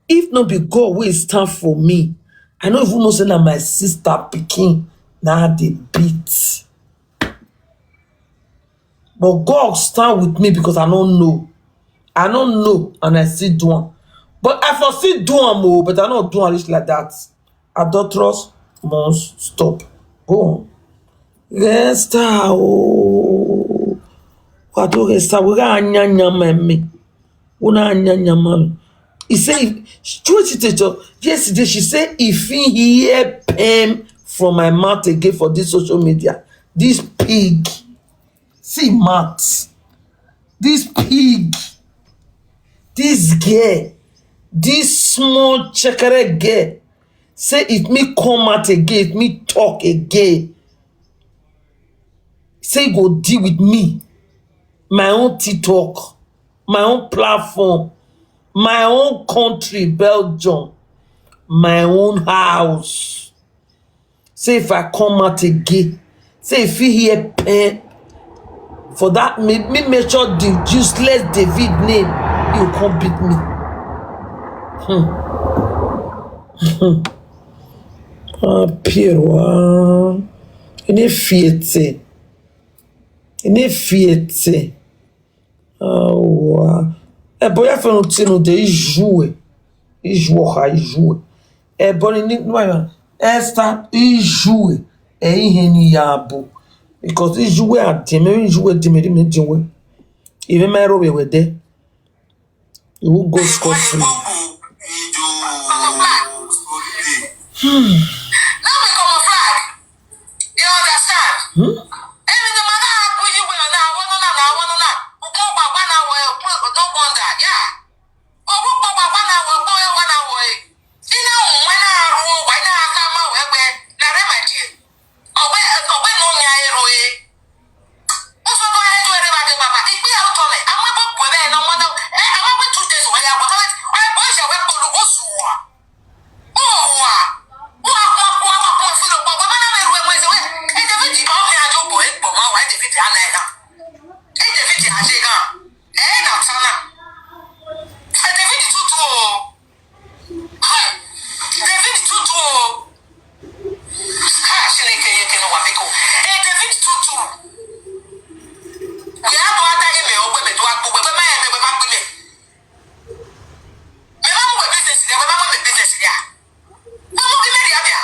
If no be God wey stand for me, I no even know say na my sister pikin na dey beat. But God stand with me because I no know. I no know and I still do am. But I for still do am o, but I no do am reach like that. Adulterous must stop. Go on. Esther o. Wa do Esther, we gha nyanya ma me. Una nyanya ma me. He say, true she tell you, yesterday she say, if he hear pain from my mouth again for this social media, this pig, see mouth, this pig, this girl, this small chekere girl, say if me come out again, if me talk again, say he go deal with me, my own TikTok, my own platform, my own country, Belgium, my own house. Say if I come out again, say if he hear pain for that, me, me make sure the useless David name, he will come beat me. Hmm. Hmm. Ah, Pierre, wa. Ene fiete. Ene fiete. Awa. Ẹbọ ya fẹrẹ tinu de ijue. Ijue ọkha ijue. Ẹbọ ni ni wa Esther ijue. Ẹ ihe ni ya bo. Because ijue adin, me ijue din, me di me din we. Even my robe we there. You will go scot free. Hmm. Hmm? David tutu o. Ha, Chineke ye kene uwa biko. Eh, David tutu. Wẹ a do a da ye mẹ, ọ wẹ mẹ do a gbe, wẹ ma ye mẹ, wẹ ma gbe mẹ. Mẹ ma mu wẹ business rẹ, wẹ ma mu mẹ business rẹ a. Wẹ mu gbe mẹ rhia mẹ a.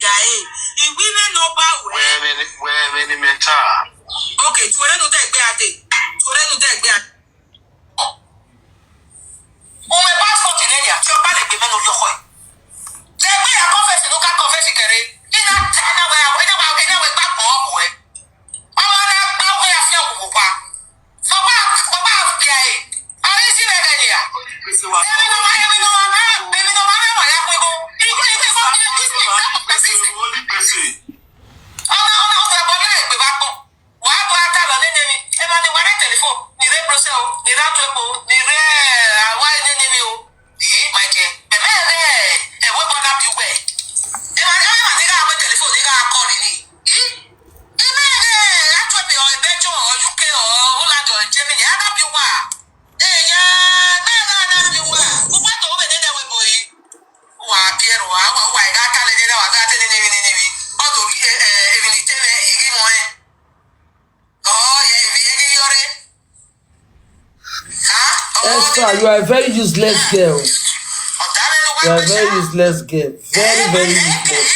Gae, I wẹ vbene ọ ba wẹ. Wẹ vbene, wẹ vbene mẹ ta. Okay, tuorre ne u dẹ gbe a dee. Tuorre ne u dẹ gbe a. U mwẹ passport nẹ nia, te ọ kpalẹ egbe mwẹ ne ovbi ọkhọe. Te egbe ya confess ne u ka confess kẹre. I na ta, I na wẹ, I na wẹ, I na wẹ gba gbọn ọghe uwẹ. Ọmwa na gba uwẹ ya fian wu owa. Papa, papa, yeah. Are you seeing that area? Èmi ni ọmọ, èmi ni ọmọ, èmi ni ọmọ, èmi ni ọmọ ya kú igbó. Igbó, igbó, igbó, this is not the person. Ọmọ, ọmọ, ọmọ, ọmọ, egbe vbe agbọn. Wa gba ta lọ nene emwi. Emwa ni wa rre telephone, ni rre Brussels o, ni rre Antwerp o, ni rre, eh, wa nene emwi o. Eh, my dear. Mẹ, mẹ, eh, eh, we border be well. Emwa, emwa ni gha wẹ telephone, ni gha call ni. Eh? Imẹ ghe Antwerp or Belgium or U K or Holland or Germany, a gha biẹ uwa. Eya, mẹ gha na biẹ uwa. Uwa do vbe nene ẹvbo ebo yi. Uwa biẹ ro, uwa, uwa, uwa gha ta nene, uwa gha ta nene emwi, nene emwi. Ọ do ghi, eh, eh, emwi ni te mwẹ, I ghi muẹn. Ọ, ya emwi, I ghi yọrre. Huh? Ọ, Esther, you are a very useless girl. Ọ da mwẹ ne uwa You are a very useless girl. Very, very useless.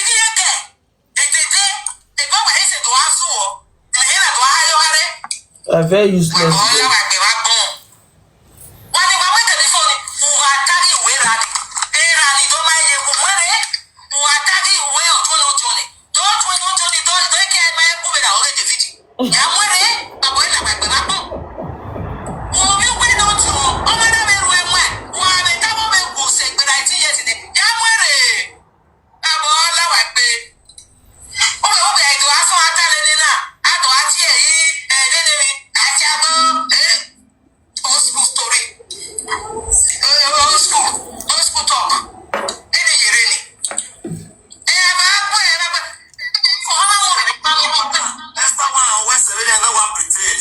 Edede, ebe ọ wẹ ese do gha zuọ, mẹ hẹ na do gha ha yọ gha rre. A very useless girl. Wa ne wa wẹ telephone, u gha ta ghi wẹ erha ni. Erha ni do ma ye gu wẹ rre, u gha ta ghi wẹ ọtuẹn ne ọ diọn nẹ. Do ọtuẹn ne ọ diọn nẹ, do, do ke ma gu vbe na ọghe David. Ya wẹ rre, abọ ena wa gbe vbe agbọn. Ovbi uwẹ ne ọ diọn, ọ ma na vbe ru ẹmwẹ, wa vbe tama mwẹ gu sẹ gberra iti yẹt nẹ. Ya wẹ rre. Abọ la wa gbe. Uwẹ, uwẹ, I do asọn a ta nene na, a do a tie yi, eh, nene emwi, a tie agbọn, eh, old school story. Eh, old school, old school talk. Ede yere ni. Eh, a ma gbe, a ma gbe. Esther wa wẹ sẹ vbene na wa pretend.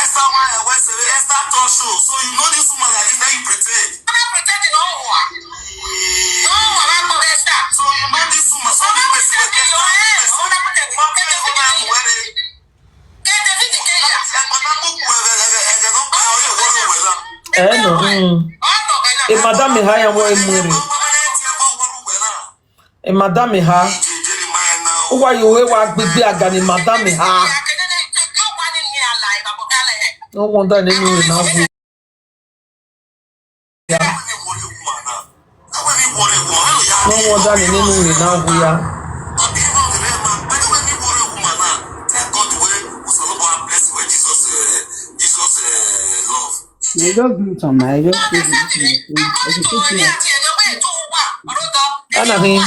Esther wa wẹ sẹ vbe Esther talk show. So you know this woman like this, then you pretend. Ọ na pretend ne ọ hua. Ne ọ hua vbe agbọn Esther. So you know this woman. So this person wey Esther, this person wey Esther, this person wey Esther, David ke ya. Ẹ nọ, mm. E madam ha ya wọ emu rre. E madam ha. Uwa ye ore wa gbegbe aga ne madam ha. No wonder nene ure na wu ya. No wonder nene ure na wu ya. They just do it on my, I just do it on my phone. Education. Ana hin.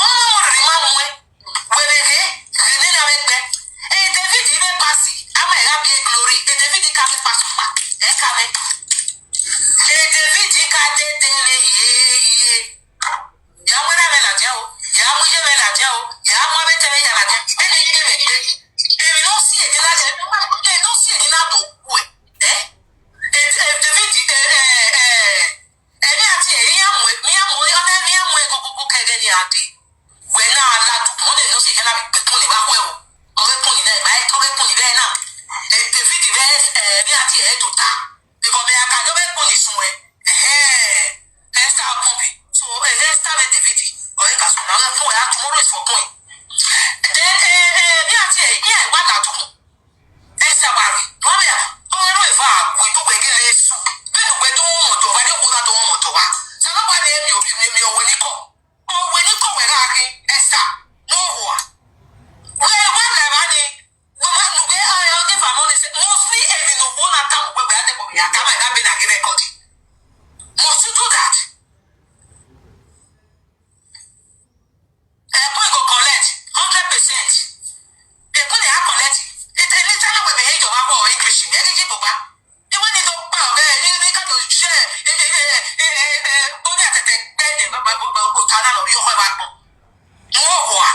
Ọmọ rhirhi ma muẹn, wẹ vbe ghe, ghe ne na vbe gbe. E David vbe pasi, ama gha biẹ Glory, e David ka vbe pasi ọkpa, ẹ ka vbe. E David ka dede vbe ye, ye. Ya mu erha mwẹ ladian o, ya mu iye mwẹ ladian o, ya mu avbe etẹn mwẹ ya ladian, ẹ ne iye mwẹ gbe. Emwi ne ọ si ede na, emwi ne ọ si ede na do kuẹ, eh? E, e, David, eh, eh, eh, Emwi a tie, iran mu, iran mu, ọ na emwi iran mu egogogo kẹghẹ ne iran dee. Wẹ na la dukun, ọ na emwi ne ọ si ẹre na vbe gbe kun ni vbe akhuẹ o. Ọ ghe kun ni na, ima ọ ghe kun ni vbe na. Eh, David vbe, eh, emwi a tie ẹre tota. Because mẹ ya ka yọ vbe kun ni sun ẹn. Ẹhẹn. Esther pump. So, eh, Esther vbe David. Ọ ghe ka sunu, ọ ghe kun, ya tomorrow is for kun. Then, eh, eh, emwi a tie, iran wa la dukun. Esther wa rri, wa vbe, ọ ru eva gu iduwe gele Jesu. Vbene uwẹ do rọnmwẹ odọ, wa ne wo na do rọnmwẹ odọ wa. Osanobua ne miẹn ovbi, miẹn, miẹn owe ni kọ. Owe ni kọ wẹ gha khin, Esther. Ne owa. Wẹ, wẹ lẹ evba ni, wẹ ma nu wẹ, a, ọ ghi va mọ ni sẹ. Mostly emwi ne owa na tama uwẹ, wẹ a dẹbọ ya tama ẹre na be na ghi record. Must you do that? agbọn. Mu owa.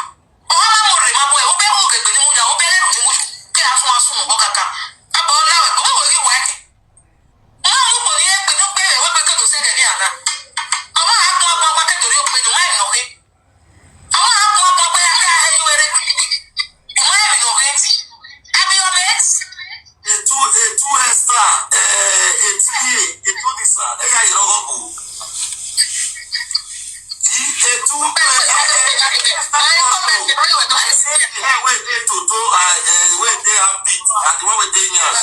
Ọ ma mu rre ma bu ẹre, obẹ mu gege ni mu ya, obẹ rẹ ru ni mu yu. Ke a suma sun ọkaka. Abọ na wẹ, obẹ wẹ ghi wa ẹki. Ọ ma mu kpo ni egbe ni ukpe vbe wẹ gbe ke do sẹ ẹghẹ ne a na. Ọ ma gha kpọn agbọn gba ke do rhie ukpe ni, u ma emwi ne ọ khin. Ọ ma gha kpọn agbọn gba ya ke a he ye uwẹ rre. U ma emwi ne ọ khin. Abi your mate? Etu, etu Esther, eh, etu ye, etu Lisa, eya ye rọghọ bu. I etu, eh, eh, eh, Esther, I say the one wey dey toto, ah, eh, wey dey armpit, and the one wey dey nyash.